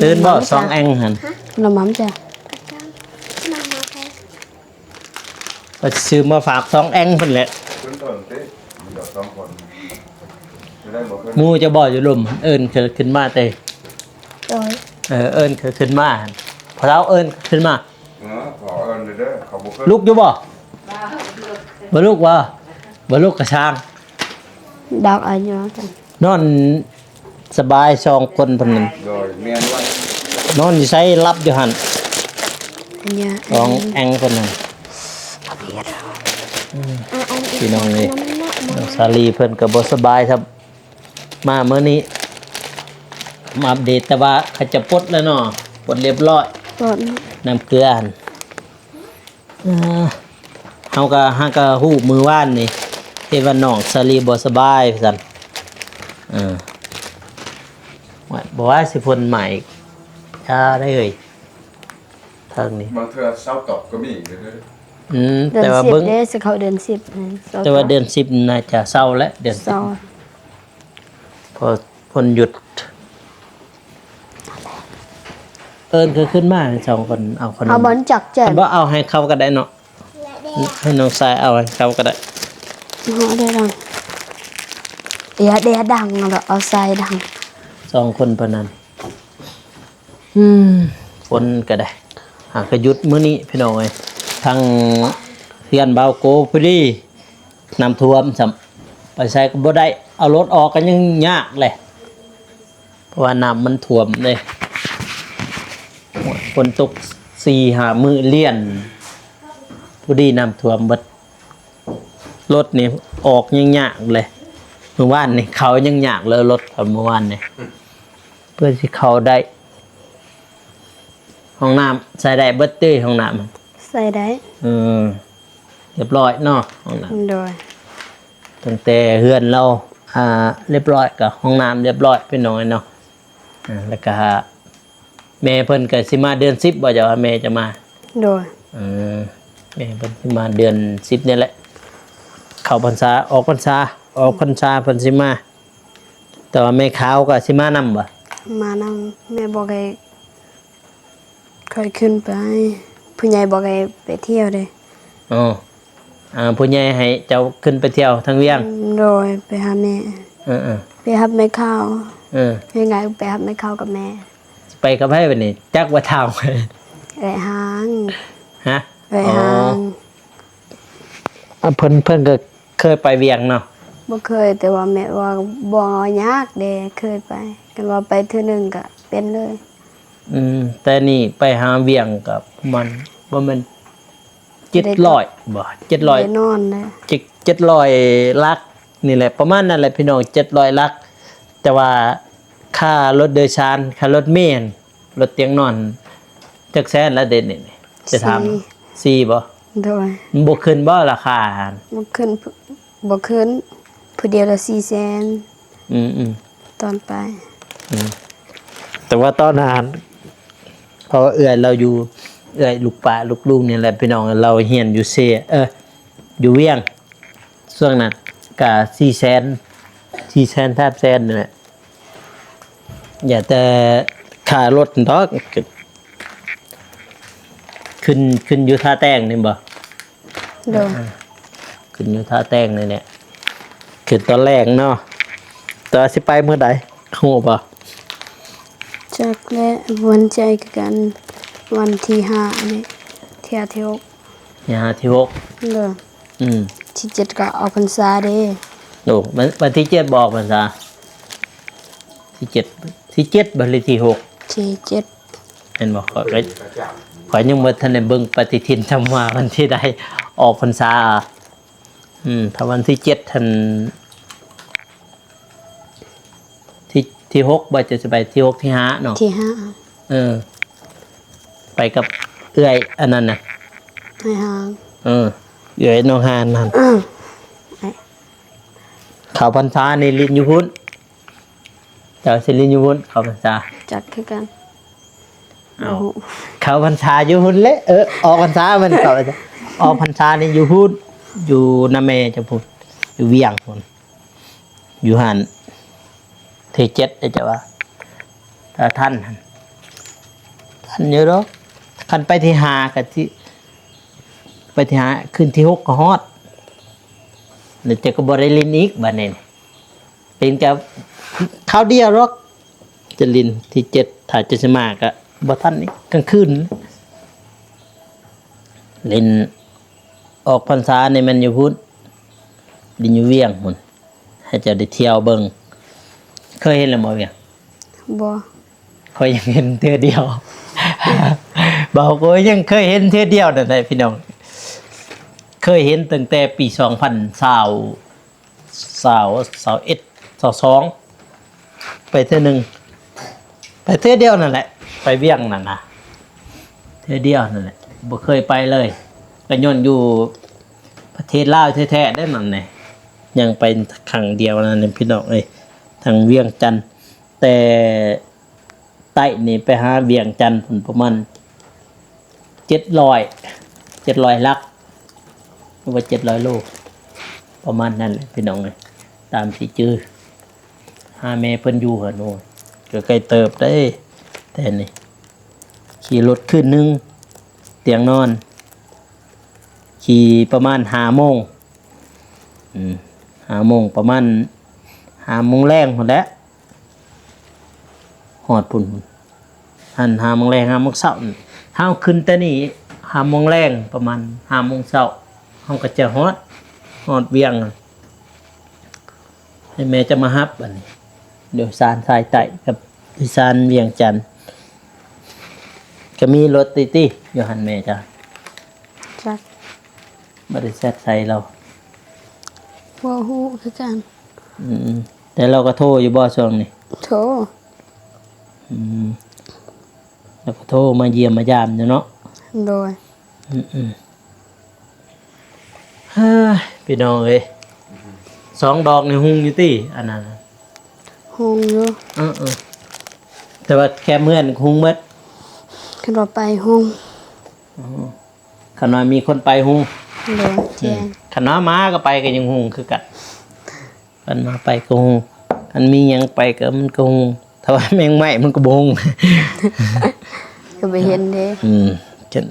ຕື່ນບໍ່ ສອງແອງຫັ້ນ? ຮະ? ຂະໜົມໝ່ຳຈ້າ. ມາ ມາ ໄປ ວ່າຊິຊື້ມາຝາກສອງແອງເພິ່ນແຫຼະ. ຂຶ້ນຕົ້ນຕິ ມີດອກສອງຄົນ ຈະໄດ້ບໍ່ຂຶ້ນ? ໝູ່ຈະບໍ່ຢູ່ລຸ່ມ ເອີ້ນເຂົາຂຶ້ນມາເຕ. ໂດຍ ເອີ ເອີ້ນເຂົາຂຶ້ນມາ. ພໍ່ເຖົ້າເອີ້ນຂຶ້ນມາ. ເອີ ຂໍເອີ້ນເດີ ເຂົາບໍ່ຂຶ້ນ. ລຸກຢູ່ບໍ່? ບໍ່ລຸກ. ບໍ່ລຸກບໍ່? ບໍ່ລຸກກະຊ່າງ. ດອກອາຍຸ ນອນສະບາຍສອງຄົນເພິ່ນນັ້ນ. ໂດຍ ແມ່ນວ່າ ນອນຢູ່ໃສ? ຫຼັບຢູ່ຫັ້ນ. ອັນເນີ້ຍ ສອງແອງເພິ່ນນັ້ນ. ອືມ ພີ່ນ້ອງເອີຍ ນ້ອງສາລີເພິ່ນກໍບໍ່ສະບາຍຊ້ຳ. ມາມື້ນີ້ມາອັບເດດ ແຕ່ວ່າເຂົາຈະປົດແລ້ວເນາະ ປົດລຽບຮ້ອຍ ປົດ ນ້ຳເກືອຫັ້ນ. ເອີ ເຮົາກໍ ເຮົາກໍຮູ້ມື້ວານນີ້ ເຫັນວ່ານ້ອງສາລີບໍ່ສະບາຍວ່າຊັ້ນ. ເອີ ບໍ່ວ່າຊິຝົນມາອີກ ຢ່າໄດ້ເອີຍ ທາງນີ້. ບາງເທື່ອເຊົາຕົກກໍມີຢູ່ເດີ. ອືມ ແຕ່ວ່າເບິ່ງ ເດືອນສິບເດ້ ຊິເຂົ້າເດືອນສິບ ແຕ່ວ່າເດືອນສິບໜ້າຈະເຊົາແຫຼະ ເດືອນສິບ ເຊົາ ເພາະ ເພິ່ນຢຸດ. ເອີ້ນເຂົາຂຶ້ນມາສອງຄົນ ເອົາຂະໜົມ. ເອົາບໍ່ຈັກແຈກ ຄັນບໍ່ເອົາໃຫ້ເຂົາກໍໄດ້ເນາະ ໃຫ້ນ້ອງຊາຍເອົາໃຫ້ເຂົາກໍໄດ້. ເອົາໄດ້ດັງ ຢ່າໄດ້ດັງ ເອົາໃສ່ດັງ ສອງຄົນປານນັ້ນ. ອືມ ຝົນກໍໄດ້ ຫາກະຢຸດມື້ນີ້ພີ່ນ້ອງເອີຍ. ທາງເຮືອນບ່າວໂກພໍດີ ນ້ຳຖ້ວມຊ້ຳ ໄປໃສກໍບໍ່ໄດ້ ເອົາລົດອອກກໍຍັງຍາກແຫຼະ ເພາະວ່ານ້ຳມັນຖ້ວມເດ້. ຝົນຕົກສີ່ຫ້າມື້ລຽນ ພໍດີນ້ຳຖ້ວມເບິດ ລົດນີ້ອອກຍັງຍາກເລີຍ. ມື້ວານນີ້ເຂົ້າຍັງຍາກເລີຍ ລົດເຂົ້າມື້ວານນີ້ ເພື່ອຊິເຂົ້າໄດ້. ຫ້ອງນ້ຳໃຊ້ໄດ້ເບິດຕິ ຫ້ອງນ້ຳ? ໃຊ້ໄດ້. ເອີ ລຽບຮ້ອຍເນາະ ຫ້ອງນ້ຳ. ໂດຍ ຕັ້ງແຕ່ເຮືອນລາວ ອ່າ ລຽບຮ້ອຍ ກໍຫ້ອງນ້ຳລຽບຮ້ອຍ ພີ່ນ້ອງເນາະ. ອ່າ ແລ້ວກໍແມ່ເພິ່ນກໍຊິມາເດືອນສິບບໍ່ ເຈົ້າວ່າແມ່ຈະມາ? ໂດຍ ເອີ ແມ່ເພິ່ນຊິມາເດືອນສິບນີ້ແຫຼະ ເຂົ້າພັນສາ ອອກພັນສາ ອອກພັນສາເພິ່ນຊິມາ. ແຕ່ວ່າແມ່ຂາວກໍຊິມານຳບໍ່? ມານຳ ແມ່ບໍ່ໃຫ້ຂ້ອຍຂຶ້ນໄປ ຜູ້ໃຫຍ່ບໍ່ໃຫ້ໄປທ່ຽວເດ້. ອໍ ອ່າ ຜູ້ໃຫຍ່ໃຫ້ເຈົ້າຂຶ້ນໄປທ່ຽວທາງວຽງ? ໂດຍ ໄປຫາແມ່. ເອີໆ ໄປຮັບແມ່ຂາວ. ເອີ ເຮັດຫຍັງໄປຮັບແມ່ຂາວກັບແມ່? ໄປກັບໃຜບັດນີ້? ຈັກວ່າທາງ ເອື້ອຍຫາງ. ຮະ? ເອື້ອຍຫາງ. ອໍ ອ່າ ເພິ່ນ ເພິ່ນກໍເຄີຍໄປວຽງເນາະ? ບໍ່ເຄີຍ ແຕ່ວ່າແມ່ວ່າບໍ່ຍາກເດ້ ເຄີຍໄປ ຄັນວ່າໄປເທື່ອໜຶ່ງກໍເປັນເລີຍ. ອືມ ແຕ່ນີ້ໄປຫາວຽງກໍປະມານ ບໍ່ແມ່ນ ເຈັດຮ້ອຍບໍ່? ເຈັດຮ້ອຍ ແນ່ນອນເດ້ ເຈັດ ເຈັດຮ້ອຍຫຼັກນີ້ແຫຼະ ປະມານນັ້ນແຫຼະພີ່ນ້ອງ ເຈັດຮ້ອຍຫຼັກ. ແຕ່ວ່າຄ່າລົດໂດຍສານ ຄ່າລົດເມຫັ້ນ ລົດຕຽງນອນ ຈັກແສນລະເດນີ້? ຈະຖາມ ສີ່ ສີ່ບໍ່? ໂດຍ ມັນບໍ່ຂຶ້ນບໍ່ລາຄາຫັ້ນ? ບໍ່ຂຶ້ນ ບໍ່ຂຶ້ນ ຜູ້ດຽວລະສີ່ແສນ. ອືມໆ ຕອນໄປ. ອືມ ແຕ່ວ່າຕອນນັ້ນ ເພາະວ່າເອື້ອຍລາວຢູ່ ເອື້ອຍລູກປ້າລູກລຸງນີ້ແຫຼະພີ່ນ້ອງ, ລາວຮຽນຢູ່ເຊ ເອີ ຢູ່ວຽງ. ຊ່ວງນັ້ນກະສີ່ແສນ ສີ່ແສນ ສາມແສນນີ້ແຫຼະ, ຢ່າແຕ່ຄ່າລົດດອກ. ຂຶ້ນ ຂຶ້ນຢູ່ທ່າແຕງນີ້ບໍ່? ໂດຍ ເອີ ຂຶ້ນຢູ່ທ່າແຕງນີ້ແຫຼະ, ຂຶ້ນຕອນແລງເນາະ. ແຕ່ວ່າຊິໄປມື້ໃດ ຮູ້ບໍ່? ຈັກແຫຼະ, ບໍ່ໝັ້ນໃຈຄືກັນ. ວັນທີຫ້ານີ້ ເທື່ອທີຫົກ ທີຫ້າ ທີຫົກ. ໂດຍ ອືມ ທີເຈັດກໍອອກພັນສາເດ້. ໂອ້ ວັນ ວັນທີເຈັດບໍ່ອອກພັນສາ? ທີເຈັດ ທີເຈັດບໍ່ ຫຼື ທີຫົກ? ທີເຈັດ. ແມ່ນບໍ່? ຂ້ອຍກໍ ຂ້ອຍຍັງບໍ່ທັນໄດ້ເບິ່ງປະຕິທິນຊ້ຳວ່າວັນທີໃດອອກພັນສາ. ອືມ ຖ້າວັນທີເຈັດຫັ້ນ ທີ ທີຫົກບໍ່? ຈະ ຈະໄປທີຫົກ ທີຫ້າເນາະ? ທີຫ້າ. ເອີ ໄປກັບເອື້ອຍອັນນັ້ນນະ ອ້າຍຫາງ. ເອີ ເອື້ອຍນ້ອງຫານນັ້ນ. ເອີ ເຂົ້າພັນສານີ້ຫຼິ້ນຢູ່ພຸ້ນ. ເຈົ້າຊິຫຼິ້ນຢູ່ພຸ້ນເຂົ້າພັນສາ? ຈັກຄືກັນ. ເອົ້າ ບໍ່ຮູ້. ເຂົ້າພັນສາຢູ່ພຸ້ນແຫຼະ. ເອີ ອອກພັນສາແມ່ນເຂົ້າພັນສາ ອອກພັນສານີ້ຢູ່ພຸ້ນ ຢູ່ນຳແມ່ເຈົ້າພຸ້ນ ຢູ່ວຽງພຸ້ນ ຢູ່ຫັ້ນ ທີເຈັດເດ້ເຈົ້າວ່າ. ຖ້າທັນຫັ້ນ ທັນຢູ່ດອກ. ຄັນໄປທີຫ້າກໍຊິ ໄປທີຫ້າ ຂຶ້ນທີຫົກກໍຮອດ ແລ້ວເຈົ້າກໍບໍ່ໄດ້ຫຼິ້ນອີກບາດນີ້. ເປັນແຕ່ຄາວດຽວດອກ ຈະຫຼິ້ນທີເຈັດ. ຖ້າຈະຊິມາກະບໍ່ທັນອີກ ກາງຄືນຫຼິ້ນ. ອອກພັນສານີ້ແມ່ນຢູ່ພຸ້ນ ຫຼິ້ນຢູ່ວຽງພຸ້ນ ໃຫ້ເຈົ້າໄດ້ທ່ຽວເບິ່ງ. ເຄີຍເຫັນແລ້ວບໍ່ວຽງ? ບໍ່. ຂ້ອຍຍັງເຫັນເທື່ອດຽວ. ບ່າວໂກຍັງເຄີຍເຫັນເທື່ອດຽວນັ້ນແຫຼະພີ່ນ້ອງ. ເຄີຍເຫັນຕັ້ງແຕ່ປີສອງພັນຊາວ ຊາວ ຊາວເອັດ ຊາວສອງ ໄປເທື່ອໜຶ່ງ ໄປເທື່ອດຽວນັ້ນແຫຼະ ໄປວຽງນັ້ນນະ ເທື່ອດຽວນັ້ນແຫຼະ ບໍ່ເຄີຍໄປເລີຍ. ກໍຍ້ອນຢູ່ປະເທດລາວແທ້ໆ ເດ້ນັ້ນແຫຼະ ຍັງໄປຄັ້ງດຽວນັ້ນພີ່ນ້ອງເອີຍ ທາງວຽງຈັນ. ແຕ່ໃຕ້ນີ້ໄປຫາວຽງຈັນພຸ້ນປະມານເຈັດຮ້ອຍ ເຈັດຮ້ອຍຫຼັກ ຫຼືວ່າເຈັດຮ້ອຍໂລ ປະມານນັ້ນແຫຼະພີ່ນ້ອງເອີຍ ຕາມທີ່ຈື່. ຫາແມ່ເພິ່ນຢູ່ຫັ້ນ ໂອ້ຍ ກໍໄກເຕີບເດ້. ແຕ່ນີ້ຂີ່ລົດຄືນໜຶ່ງ ຕຽງນອນ ຂີ່ປະມານຫ້າໂມງ ອືມ ຫ້າໂມງ ປະມານຫ້າໂມງແລງພຸ້ນແຫຼະ ຮອດພຸ້ນ. ຫັ້ນຫ້າໂມງແລງ ຫ້າໂມງເຊົ້າ. ເຮົາຂຶ້ນແຕ່ນີ້ຫ້າໂມງແລງ ປະມານຫ້າໂມງເຊົ້າ ເຮົາກໍຈະຮອດ ຮອດວຽງ. ໃຫ້ແມ່ຈະມາຮັບ ອັນນີ້ໂດຍສານສາຍໃຕ້ກັບໂດຍສານວຽງຈັນ. ກໍມີລົດຕິຕິຢູ່ຫັ້ນແມ່ເຈົ້າ? ຈັກ ບໍ່ໄດ້ແຊັດໃສ່ລາວ. ບໍ່ຮູ້ຄືກັນ. ອືມ ແຕ່ລາວກໍໂທຢູ່ບໍ່ຊ່ວງນີ້? ໂທ. ອືມ ລາວກໍໂທມາຢ້ຽມມາຢາມຢູ່ເນາະ? ໂດຍ. ອືມໆ ເຮີ້ຍ ພີ່ນ້ອງເອີຍ ສອງດອກນີ້ຮຸ່ງຢູ່ຕິ ອັນນັ້ນ? ຮຸ່ງຢູ່. ເອີໆ ແຕ່ວ່າແຄມເຮືອນຮຸ່ງໝົດ? ຄັນວ່າໄປຮຸ່ງ. ອໍ ຄັນວ່າມີຄົນໄປຮຸ່ງ. ໂດຍ ອືມ ແຈ້ງ. ຄັນວ່າໝາກໍໄປກໍຍັງຮຸ່ງຄືກັນ. ຄັນໝາໄປກໍຮຸ່ງ ຄັນມີຫຍັງໄປກໍມັນກໍຮຸ່ງ ຖ້າວ່າແມງໄມ້ມັນກໍບໍ່ຮຸ່ງ ກໍບໍ່ເຫັນເດ້. ອືມ ເຊັ່ນ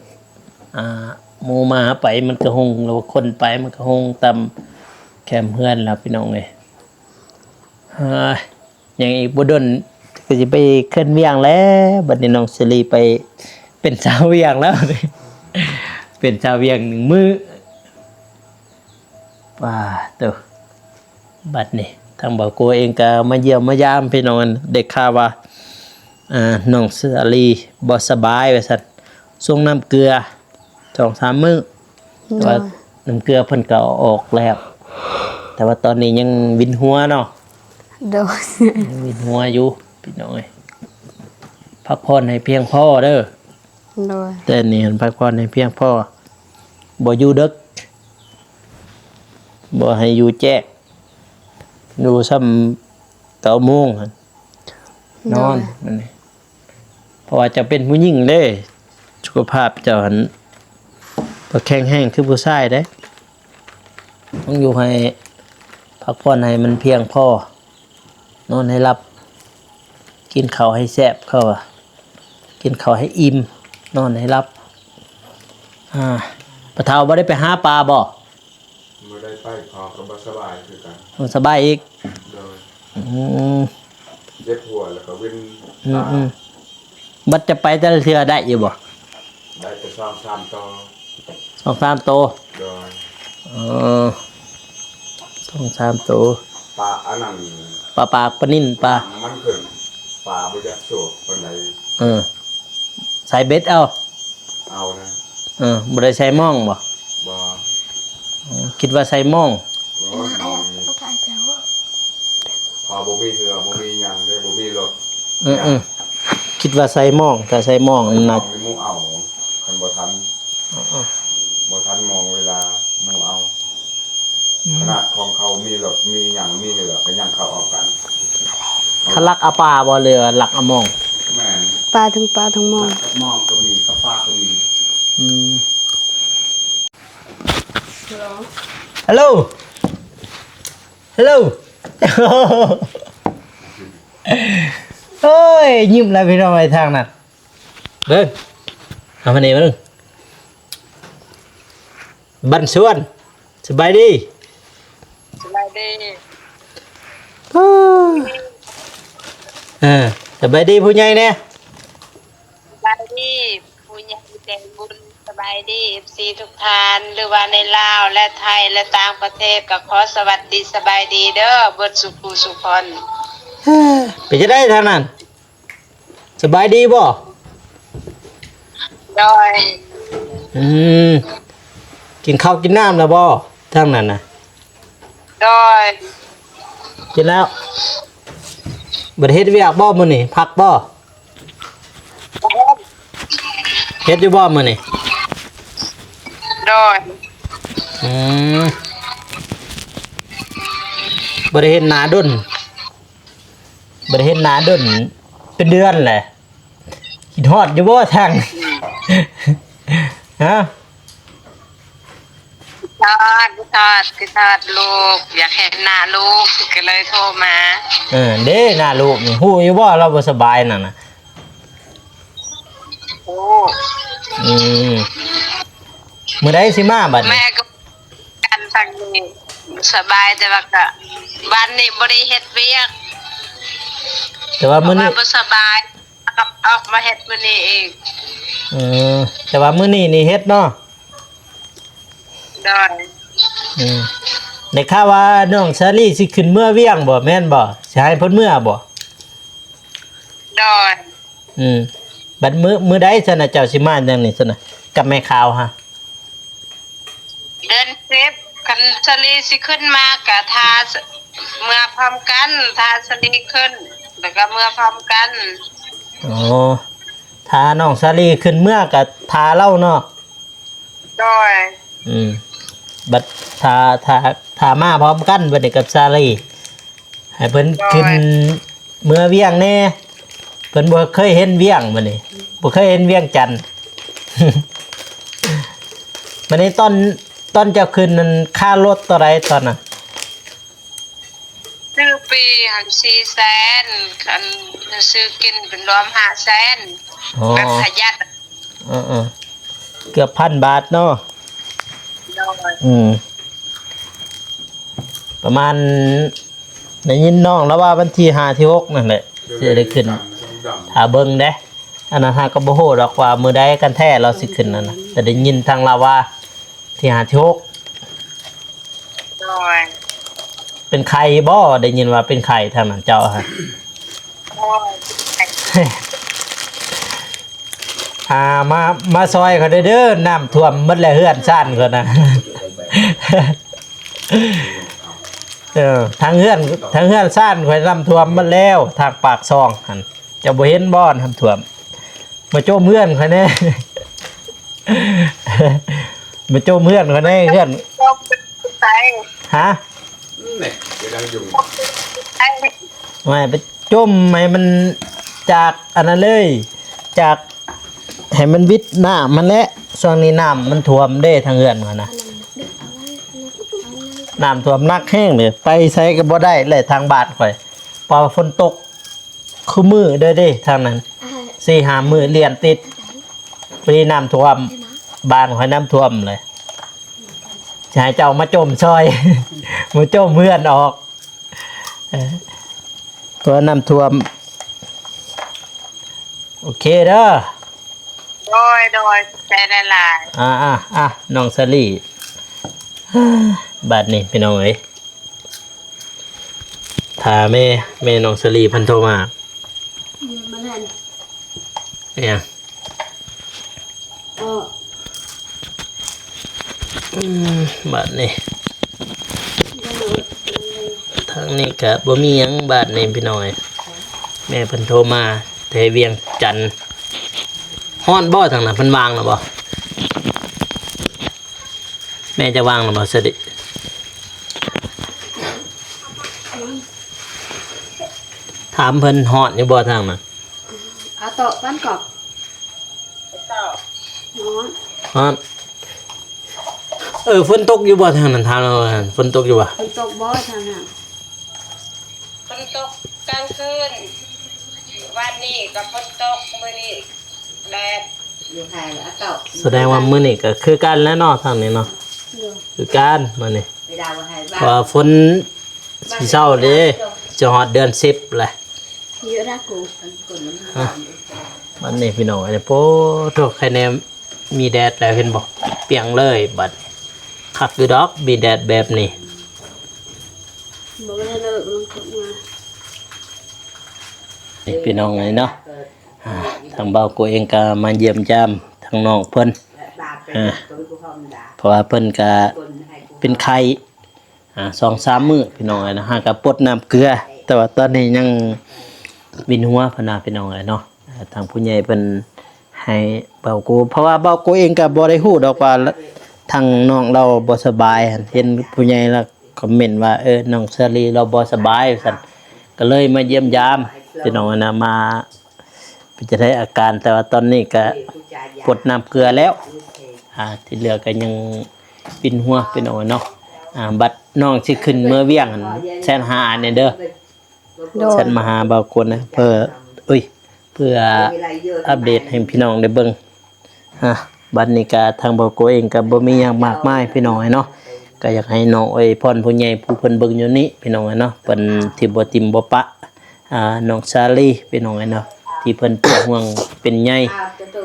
ອ່າ ໝູໝາໄປມັນກໍຮຸ່ງ ຫຼືວ່າຄົນໄປມັນກໍຮຸ່ງຕາມແຄມເຮືອນລະ ພີ່ນ້ອງເອີຍ. ເຮີ້ຍ ຍັງອີກບໍ່ດົນກໍຊິໄປເຄື່ອນວຽງແລ້ວ. ບັດນີ້ນ້ອງເຊລີໄປເປັນສາວວຽງແລ້ວ ເປັນສາວວຽງໜຶ່ງມື້. ປາໂຕ ບັດນີ້ທາງບ່າວໂກເອງກໍມາຢ້ຽມມາຢາມພີ່ນ້ອງ. ໄດ້ຂ່າວວ່າ ອ່າ ນ້ອງສາລີບໍ່ສະບາຍວ່າຊັ້ນ ສົ່ງນ້ຳເກືອສອງສາມມື້. ແຕ່ວ່າ ໂດຍ ນ້ຳເກືອເພິ່ນກໍເອົາອອກແລ້ວ ແຕ່ວ່າຕອນນີ້ຍັງວິນຫົວເນາະ? ໂດຍ ຍັງວິນຫົວຢູ່ພີ່ນ້ອງເອີຍ. ພັກຜ່ອນໃຫ້ພຽງພໍເດີ. ໂດຍ ແຕ່ນີ້ຫັ້ນພັກຜ່ອນໃຫ້ພຽງພໍ ບໍ່ຢູ່ເດິກ ບໍ່ໃຫ້ຢູ່ແຈ້ງ ຢູ່ຊ່ຳເກົ້າໂມງຫັ້ນ ນອນ. ໂດຍ ອັນນີ້ ເພາະວ່າເຈົ້າເປັນຜູ້ຍິງເດ້ ເ ສຸຂະພາບເຈົ້າຫັ້ນບໍ່ແຂງແຮງຄືຜູ້ຊາຍເດ້. ຕ້ອງຢູ່ໃຫ້ພັກຜ່ອນໃຫ້ມັນພຽງພໍ, ນອນໃຫ້ຫຼັບ, ກິນເຂົ້າໃຫ້ແຊບ ເຂົາວ່າ, ກິນເຂົ້າໃຫ້ອີ່ມ, ນອນໃຫ້ຫຼັບ. ອາ ປະເຖົ້າບໍ່ໄດ້ໄປຫາປາບໍ່? ບໍ່ໄດ້ໄປ ພໍ່ກໍບໍ່ສະບາຍຄືກັນ. ບໍ່ສະບາຍອີກ? ໂດຍ. ອືມ ເຈັບຫົວແລ້ວກໍວິນ ອືມ ຕາ. ອືມ ບັດຈະໄປແຕ່ລະເທື່ອໄດ້ຢູ່ບໍ່? ໄດ້ແຕ່ສອງສາມໂຕ. ສອງສາມໂຕ? ໂດຍ. ເອີ ສອງສາມໂຕ. ປາອັນນັ້ນ ປາປາກ ປານິນ ປາ ມັນຂຶ້ນ ປາບໍ່ຢາກສວກປານໃດ. ເອີ ໃສ່ເບັດເອົາ. ເອົານະ. ເອີ ບໍ່ໄດ້ໃສ່ມອງບໍ່? ບໍ່. ເອີ ຄິດວ່າໃສ່ມອງ. ໂອ້ຍ ມອງນີ້ ພໍບໍ່ມີເຮືອ ບໍ່ມີຫຍັງເດ້ ບໍ່ມີລົດ. ເອີ ເອີ ຄິດວ່າໃສ່ມອງ ຖ້າໃສ່ມອງນີ້ນະ ໝູ່ເອົາ ຄັນບໍ່ທັນ. ເອີ ເອີ ບໍ່ທັນມອງເວລາ ໝູ່ເອົາ. ອືມ ຂະໜາດຂອງເຂົາມີລົດ ມີຫຍັງ ມີເຮືອ ກໍຍັງເຂົາເອົາກັນ. ເຂົາລັກເອົາປາບໍ່ ຫຼືວ່າລັກເອົາມອງ? ແມ່ນ. ປາ ທັງປາທັງມອງ. ລັກກັບມອງກໍມີ ກັບປາກໍມີ. ອືມ ຮັລໂຫຼ ຮັລໂຫຼ ໂອ້ຍ ຍິ້ມແລ້ວພີ່ນ້ອງເອີຍ ທາງນັ້ນ. ເບິ່ງ ເອົາມານີ້ເບິ່ງ ບັນຊວນ ສະບາຍດີ. ສະບາຍດີ. ເອີ ສະບາຍດີຜູ້ໃຫຍ່ແດ່. ສະບາຍດີຜູ້ໃຫຍ່ໃຈບຸນ. ສະບາຍດີເອັຟຊີທຸກທ່ານ ຫຼືວ່າໃນລາວ ແລະ ໄທ ແລະ ຕ່າງປະເທດ ກໍຂໍສະຫວັດດີສະບາຍດີເດີ ເບິດສູ່ຜູ້ສູ່ຄົນ. ເປັນຈັ່ງໃດທາງນັ້ນ? ສະບາຍດີບໍ່? ໂດຍ. ອືມ ກິນເຂົ້າກິນນ້ຳແລ້ວບໍ່ທາງນັ້ນນະ? ໂດຍ. ກິນແລ້ວ. ບໍ່ໄດ້ເຮັດວຽກບໍ່ມື້ນີ້? ພັກບໍ່? ເຮັດຢູ່ບໍ່ມື້ນີ້? ໂດຍ. ອືມ ບໍ່ໄດ້ເຫັນໜ້າດົນ. ບໍ່ໄດ້ເຫັນໜ້າດົນເປັນເດືອນແຫຼະ. ຄິດຮອດຢູ່ບໍ່ທາງ? ຮະ? ຄິດຮອດ ຄິດຮອດ ຄິດຮອດລູກ ຢາກເຫັນໜ້າລູກ ກໍເລີຍໂທມາ. ເອີ ເດ້ ໜ້າລູກນີ້ ຮູ້ຢູ່ບໍ່ລາວບໍ່ສະບາຍນັ້ນນະ? ໂອ້ ອືມ ມື້ໃດຊິມາບັດນີ້? ແມ່ກໍ ກັນທາງນີ້ສະບາຍ ແຕ່ວ່າກະ ບ້ານນີ້ບໍ່ໄດ້ເຮັດວຽກ ແຕ່ວ່າມື້ນີ້ ເພາະວ່າບໍ່ສະບາຍ ກັບອອກມາເຮັດມື້ນີ້ອີກ. ເອີ ແຕ່ວ່າມື້ນີ້ນີ້ເຮັດເນາະ? ໂດຍ. ອືມ ໄດ້ຂ່າວວ່ານ້ອງສາລີຊິຂຶ້ນເມືອວຽງບໍ່ ແມ່ນບໍ່? ຊິໃຫ້ເພິ່ນເມືອບໍ່? ໂດຍ. ອືມ ບັດມື້ ມື້ໃດຊັ້ນນະ ເຈົ້າຊິມາຈັ່ງນີ້ຊັ້ນນະ ກັບແມ່ຂາວຫະ? ເດືອນສິບ ຄັນສາລີຊິຂຶ້ນມາກະຖ້າເມືອພ້ອມກັນ ຖ້າສາລີຂຶ້ນ ແລ້ວກະເມືອພ້ອມກັນ. ອໍ ຖ້ານ້ອງສາລີຂຶ້ນເມືອກະຖ້າລາວເນາະ? ໂດຍ. ອືມ ບັດຖ້າ ຖ້າ ຖ້າມາພ້ອມກັນບັດນີ້ກັບສາລີ ໃຫ້ເພິ່ນ ໂດຍ ຂຶ້ນເມືອວຽງແດ່ ເພິ່ນບໍ່ເຄີຍເຫັນວຽງບັດນີ້ ບໍ່ເຄີຍເຫັນວຽງຈັນ. ບັດນີ້ຕອນ ຕອນເຈົ້າຂຶ້ນນັ້ນ ຄ່າລົດເທົ່າໃດຕອນນັ້ນ? ຊື້ປີ້ຫັ້ນສີ່ແສນ ອັນ ຊື້ກິນເປັນລວມຫ້າແສນ. ອໍ ແບບປະຢັດ. ເອີໆ ເກືອບພັນບາດເນາະ. ໂດຍ. ອືມ ປະມານ ໄດ້ຍິນນ້ອງລາວວ່າວັນທີຫ້າ ທີຫົກນັ້ນແຫຼະ ຊິໄດ້ຂຶ້ນ ຖ້າເບິ່ງເດ້. ອັນນັ້ນຫາກໍບໍ່ຮູ້ດອກວ່າມື້ໃດກັນແທ້ລາວຊິຂຶ້ນນັ້ນນະ ແຕ່ໄດ້ຍິນທາງລາວວ່າທີຫ້າ ທີຫົກ. ໂດຍ. ເປັນໄຂ້ບໍ່? ໄດ້ຍິນວ່າເປັນໄຂ້ທາງນັ້ນເຈົ້າຫັ້ນ. ໂດຍ. ອ່າ ມາ ມາຊ່ອຍຂ້ອຍແດ່ເດີ ນ້ຳຖ້ວມໝົດແລ້ວເຮືອນຊານຂ້ອຍນະ. ເອີ ທາງເຮືອນ ທາງເຮືອນຊານຂ້ອຍນ້ຳຖ້ວມໝົດແລ້ວ ທາງປາກຊ່ອງຫັ້ນ ເຈົ້າບໍ່ເຫັນບໍ່ນ້ຳຖ້ວມ? ມາຈົ່ມເຮືອນຂ້ອຍແດ່ ມາຈົ່ມເຮືອນຂ້ອຍແດ່ ເຮືອນ ຮະ? ນີ້ ໄປຈົມໃຫ້ມັນຈາກອັນນັ້ນເລີຍ ຈາກ ໃຫ້ມັນວິດນ້ຳຫັ້ນແຫຼະ. ຊ່ວງນີ້ນ້ຳມັນຖ້ວມເດ້ທາງເຮືອນຂ້ອຍນະ ນ້ຳຖ້ວມໜັກແຮງເດ້ ໄປໃສກໍບໍ່ໄດ້ແຫຼະທາງບ້ານຂ້ອຍ ເພາະວ່າຝົນຕົກ ຄຸມື້ເດີເດ້ທາງນັ້ນ ສີ່ຫ້າມື້ລຽນຕິດ ພໍດີນ້ຳຖ້ວມ ບ້ານຂ້ອຍນ້ຳຖ້ວມເລີຍ ຊິໃຫ້ເຈົ້າມາຈົ່ມຊ່ອຍ ມາຈົ່ມເຮືອນອອກ ເອີ ເພາະວ່ານ້ຳຖ້ວມ. ໂອເຄເດີ ໂດຍ ໂດຍ ຂອບໃຈຫຼາຍໆ ອ່າ ອ່າ ອ່າ ນ້ອງສາລີ ບາດນີ້ພີ່ນ້ອງເອີຍ ຖ້າແມ່ ແມ່ນ້ອງສາລີເພິ່ນໂທມາ ອືມ ມັນຫັ້ນ ອີຫຍັງ? ເອີ ອືມ ບາດນີ້ ທາງນີ້ກະບໍ່ມີຫຍັງ ບາດນີ້ພີ່ນ້ອງເອີຍ ແມ່ເພິ່ນໂທມາແຕ່ວຽງຈັນ ຮ້ອນບໍ່ທາງນັ້ນ ເພິ່ນວ່າງແລ້ວບໍ່? ແມ່ຈະວ່າງແລ້ວບໍ່ສະດິ? ຖາມເພິ່ນ ຮ້ອນຢູ່ບໍ່ທາງນັ້ນ? ອາໂຕະ ປັ້ນກອບ ຮ້ອນ ຮ້ອນ ເອີ ຝົນຕົກຢູ່ບໍ່ທາງນັ້ນ? ຖາມລາວ ຝົນຕົກຢູ່ບໍ່? ຝົນຕົກບໍ່ທາງນັ້ນ? ຝົນຕົກກາງຄືນ ວານນີ້ກໍຝົນຕົກ ມື້ນີ້ແດດ ຢູ່ໃຫ້ລະເຈົ້າ ສະແດງວ່າມື້ນີ້ກໍຄືກັນແຫຼະເນາະ ທາງນີ້ເນາະ ໂດຍ ຄືກັນມື້ນີ້ ເພາະວ່າຝົນຊິເຊົາເດ້ ຈະຮອດເດືອນສິບແຫຼະ ຢູ່ລາກູ ບາດນີ້ພີ່ນ້ອງເອີຍ ໂອ້ໂທ ໄຄແນ່ມີແດດແລ້ວ ເຫັນບໍ່ ປ່ຽງເລີຍ ບາດນີ້ຄັກຢູ່ດອກ ມີແດດແບບນີ້ ບໍ່ໄດ້ເລີກມັນຕົກມາ ນີ້ພີ່ນ້ອງເອີຍເນາະ ອ່າ ທາງບ່າວໂກເອງກໍມາຢ້ຽມຢາມທາງນ້ອງເພິ່ນ ອ່າ ເພາະວ່າເພິ່ນກໍເປັນໄຂ້ ອ່າ ສອງສາມມື້ພີ່ນ້ອງເອີຍນະ ຫາກໍປົດນ້ຳເກືອ ແຕ່ວ່າຕອນນີ້ຍັງວິນຫົວເພິ່ນວ່າພີ່ນ້ອງເອີຍເນາະ ອ່າ ທາງຜູ້ໃຫຍ່ເພິ່ນໃຫ້ບ່າວໂກ ເພາະວ່າບ່າວໂກເອງກໍບໍ່ໄດ້ຮູ້ດອກວ່າທາງນ້ອງລາວບໍ່ສະບາຍ ເຫັນຜູ້ໃຫຍ່ລະຄອມເມັນວ່າ ເອີ ນ້ອງສາລີລາວບໍ່ສະບາຍ ວ່າຊັ້ນ ກໍເລີຍມາຢ້ຽມຢາມພີ່ນ້ອງເອີຍນະ ມາ ເປັນຈັ່ງໃດອາການ ແຕ່ວ່າຕອນນີ້ກະປົດນ້ຳເກືອແລ້ວ ອ່າ ທີ່ເຫຼືອກະຍັງວິນຫົວພີ່ນ້ອງເນາະ ອ່າ ບັດນ້ອງຊິຂຶ້ນເມືອວຽງຫັ້ນ ແຊັດຫາອ້າຍແດ່ເດີ ໂດຍ ແຊັດມາຫາບ່າວໂກນນະ ເພື່ອ ອຸ້ຍ ເພື່ອອັບເດດໃຫ້ພີ່ນ້ອງໄດ້ເບິ່ງ ອ່າ ບັດນີ້ກະທາງບ່າວໂກເອງກະບໍ່ມີຫຍັງມາກມາຍພີ່ນ້ອງເນາະ ກະຢາກໃຫ້ນ້ອງອວຍພອນຜູ້ໃຫຍ່ຜູ້ເພິ່ນເບິ່ງຢູ່ນີ້ພີ່ນ້ອງເນາະ ເພິ່ນທີ່ບໍ່ຖິ້ມບໍ່ປະ ອ່າ ນ້ອງສາລີພີ່ນ້ອງເອີຍເນາະ ທີ່ເພິ່ນເປັນຫ່ວງເປັນໃຍ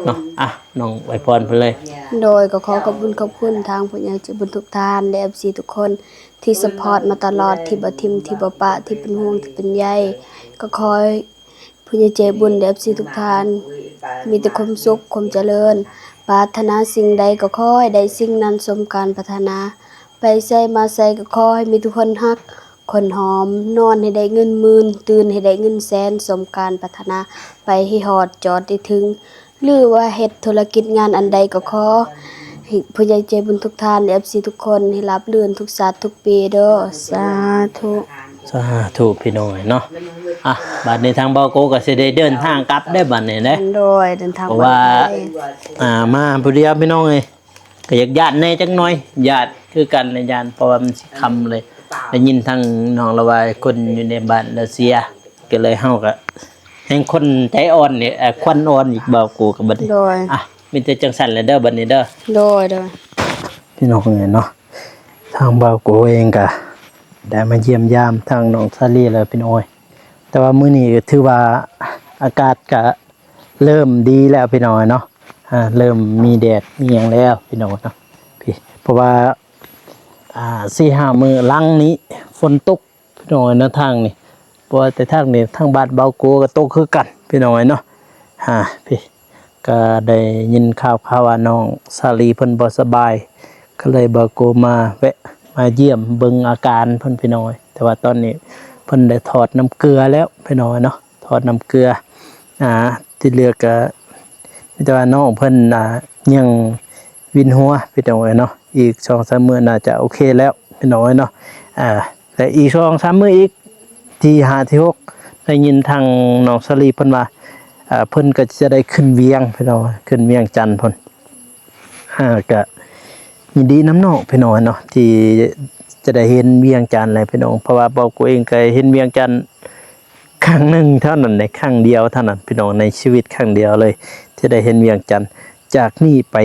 ເນາະ ອ່ະ ນ້ອງອວຍພອນເພິ່ນເລີຍ. ໂດຍ ກໍຂໍຂອບຄຸນຂອບຄຸນທາງຜູ້ໃຫຍ່ໃຈບຸນທຸກທ່ານ ແລະ ເອັຟຊີທຸກຄົນທີ່ຊັບພອດມາຕະຫຼອດ ທີ່ບໍ່ຖິ້ມທີ່ບໍ່ປະ ທີ່ເປັນຫ່ວງທີ່ເປັນໃຍ ກໍຂໍໃຫ້ຜູ້ໃຫຍ່ໃຈບຸນ ແລະ ເອັຟຊີທຸກທ່ານ ມີແຕ່ຄວາມສຸກຄວາມຈະເລີນ ປາດຖະໜາສິ່ງໃດກໍຂໍໃຫ້ໄດ້ສິ່ງນັ້ນສົມການປາດຖະໜາ ໄປໃສມາໃສກໍຂໍໃຫ້ມີແຕ່ຄົນຮັກ ຄົນຫອມ ນອນໃຫ້ໄດ້ເງິນໝື່ນ ຕື່ນໃຫ້ໄດ້ເງິນແສນ ສົມການປາດຖະໜາ ໄປໃຫ້ຮອດຈອດໄດ້ເຖິງ ຫຼືວ່າເຮັດທຸລະກິດງານອັນໃດກໍຂໍໃຫ້ຜູ້ໃຫຍ່ໃຈບຸນທຸກທ່ານ ແລະ ເອັຟຊີທຸກຄົນ ໃຫ້ລາບລື່ນທຸກຊາດທຸກປີເດີ ສາທຸ. ສາທຸພີ່ນ້ອງເອີຍເນາະ ອ່ະ ບາດນີ້ທາງບ່າວໂກກໍຊິໄດ້ເດີນທາງກັບເດີ ບາດນີ້ເດ້ ໂດຍ ເດີນທາງ ເພາະວ່າ ປອດໄພ ອ່າ ມາຜູ້ດຽວພີ່ນ້ອງເອີຍ ກໍຢາກຢ້ານແດ່ຈັກໜ້ອຍ ຢ້ານຄືກັນນະ ຢ້ານ ເພາະວ່າມັນຊິຄ່ຳເລີຍ ໄດ້ຍິນທາງນ້ອງລາວວ່າຄົນຢູ່ໃນບ້ານລາເຊຍ ກໍເລີຍເຮົາກໍແຮ່ງຄົນໃຈອ່ອນນີ້ ເອີ ຂວັນອ່ອນອີກ ບ່າວໂກກໍບັດນີ້ ໂດຍ ອ່ະ ມີແຕ່ຈັ່ງຊັ້ນແຫຼະເດີ ບັດນີ້ເດີ ໂດຍ ໂດຍ ພີ່ນ້ອງເອີຍເນາະ ທາງບ່າວໂກເອງກໍໄດ້ມາຢ້ຽມຢາມທາງນ້ອງສາລີແລ້ວພີ່ນ້ອງເອີຍ ແຕ່ວ່າມື້ນີ້ກໍຖືວ່າອາກາດກໍ ເລີ່ມດີແລ້ວພີ່ນ້ອງເອີຍເນາະ ອ່າ ເລີ່ມມີແດດມີຫຍັງແລ້ວພີ່ນ້ອງເນາະ ເພາະວ່າ ອ່າ ສີ່ຫ້າມື້ຫຼັງນີ້ຝົນຕົກພີ່ນ້ອງເອີຍເນາະ ທາງນີ້ ບໍ່ວ່າແຕ່ທາງນີ້ ທາງບ້ານບ່າວໂກກໍຕົກຄືກັນພີ່ນ້ອງເອີຍເນາະ ອ່າ ເພ ກໍໄດ້ຍິນຂ່າວໆວ່ານ້ອງສາລີເພິ່ນບໍ່ສະບາຍ ກໍເລີຍບ່າວໂກມາແວະມາຢ້ຽມເບິ່ງອາການເພິ່ນພີ່ນ້ອງເອີຍ ແຕ່ວ່າຕອນນີ້ເພິ່ນໄດ້ຖອດນ້ຳເກືອແລ້ວພີ່ນ້ອງເອີຍເນາະ. ຖອດນ້ຳເກືອ ອ່າ ທີ່ເຫຼືອກະມີແຕ່ວ່ານ້ອງເພິ່ນ ອ່າ ຍັງວິນຫົວພີ່ນ້ອງເອີຍເນາະ ອີກສອງສາມມື້ໜ້າຈະໂອເຄແລ້ວພີ່ນ້ອງເອີຍເນາະ ອ່າ ແລະ ອີກສອງສາມມື້ອີກ ທີຫ້າ ທີຫົກ ໄດ້ຍິນທາງນ້ອງສາລີເພິ່ນວ່າ ອ່າ ເພິ່ນກໍຈະໄດ້ຂຶ້ນວຽງພີ່ນ້ອງ ຂຶ້ນວຽງຈັນພຸ້ນ ອ່າ ກະຍິນດີນຳນ້ອງພີ່ນ້ອງເນາະ ທີ່ຈະໄດ້ເຫັນວຽງຈັນແຫຼະພີ່ນ້ອງ ເພາະວ່າເບົາກູເອງກໍເຫັນວຽງຈັນຄັ້ງໜຶ່ງເທົ່ານັ້ນເດ້ ຄັ້ງດຽວເທົ່ານັ້ນພີ່ນ້ອງ ໃນຊີວິດຄັ້ງດຽວເລີຍທີ່ໄດ້ເຫັນວຽງຈັນ. ຈາກນີ້ໄປ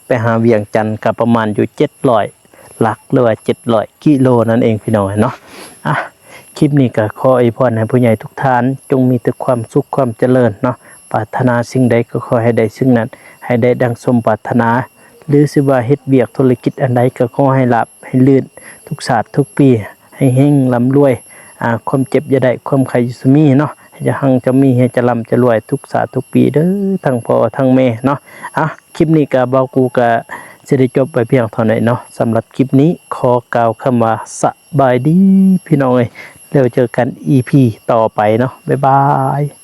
ໄປຫາວຽງຈັນກໍປະມານຢູ່ເຈັດຮ້ອຍຫຼັກ ຫຼືວ່າເຈັດຮ້ອຍກິໂລນັ້ນເອງພີ່ນ້ອງເນາະ. ອ່ະ ຄລິບນີ້ກໍຂໍອວຍພອນໃຫ້ຜູ້ໃຫຍ່ທຸກທ່ານຈົ່ງມີແຕ່ຄວາມສຸກຄວາມຈະເລີນເນາະ ປາດຖະໜາສິ່ງໃດກໍຂໍໃຫ້ໄດ້ສິ່ງນັ້ນ ໃຫ້ໄດ້ດັ່ງສົມປາດຖະໜາ ຫຼືຊິວ່າເຮັດວຽກທຸລະກິດອັນໃດກໍຂໍໃຫ້ລາບໃຫ້ລື່ນທຸກຊາດທຸກປີ ໃຫ້ເຮັງລ່ຳລວຍ ອ່າ ຄວາມເຈັບຢ່າໄດ້ ຄວາມໄຂ້ຢ່າມີເນາະ ໃຫ້ເຈົ້າຮັ່ງເຈົ້າມີ ໃຫ້ເຈົ້າລ່ຳເຈົ້າລວຍທຸກຊາດທຸກປີເດີ ທັງພໍ່ທັງແມ່ເນາະ. ອ່ະ ຄລິບນີ້ກໍເບົາກູກໍຊິໄດ້ຈົບໄວ້ພຽງເທົ່ານີ້ເນາະ. ສຳລັບຄລິບນີ້ຂໍກ່າວຄຳວ່າສະບາຍດີພີ່ນ້ອງເອີຍ ແລ້ວເຈີກັນອີພີຕໍ່ໄປເນາະ ບາຍບາຍ.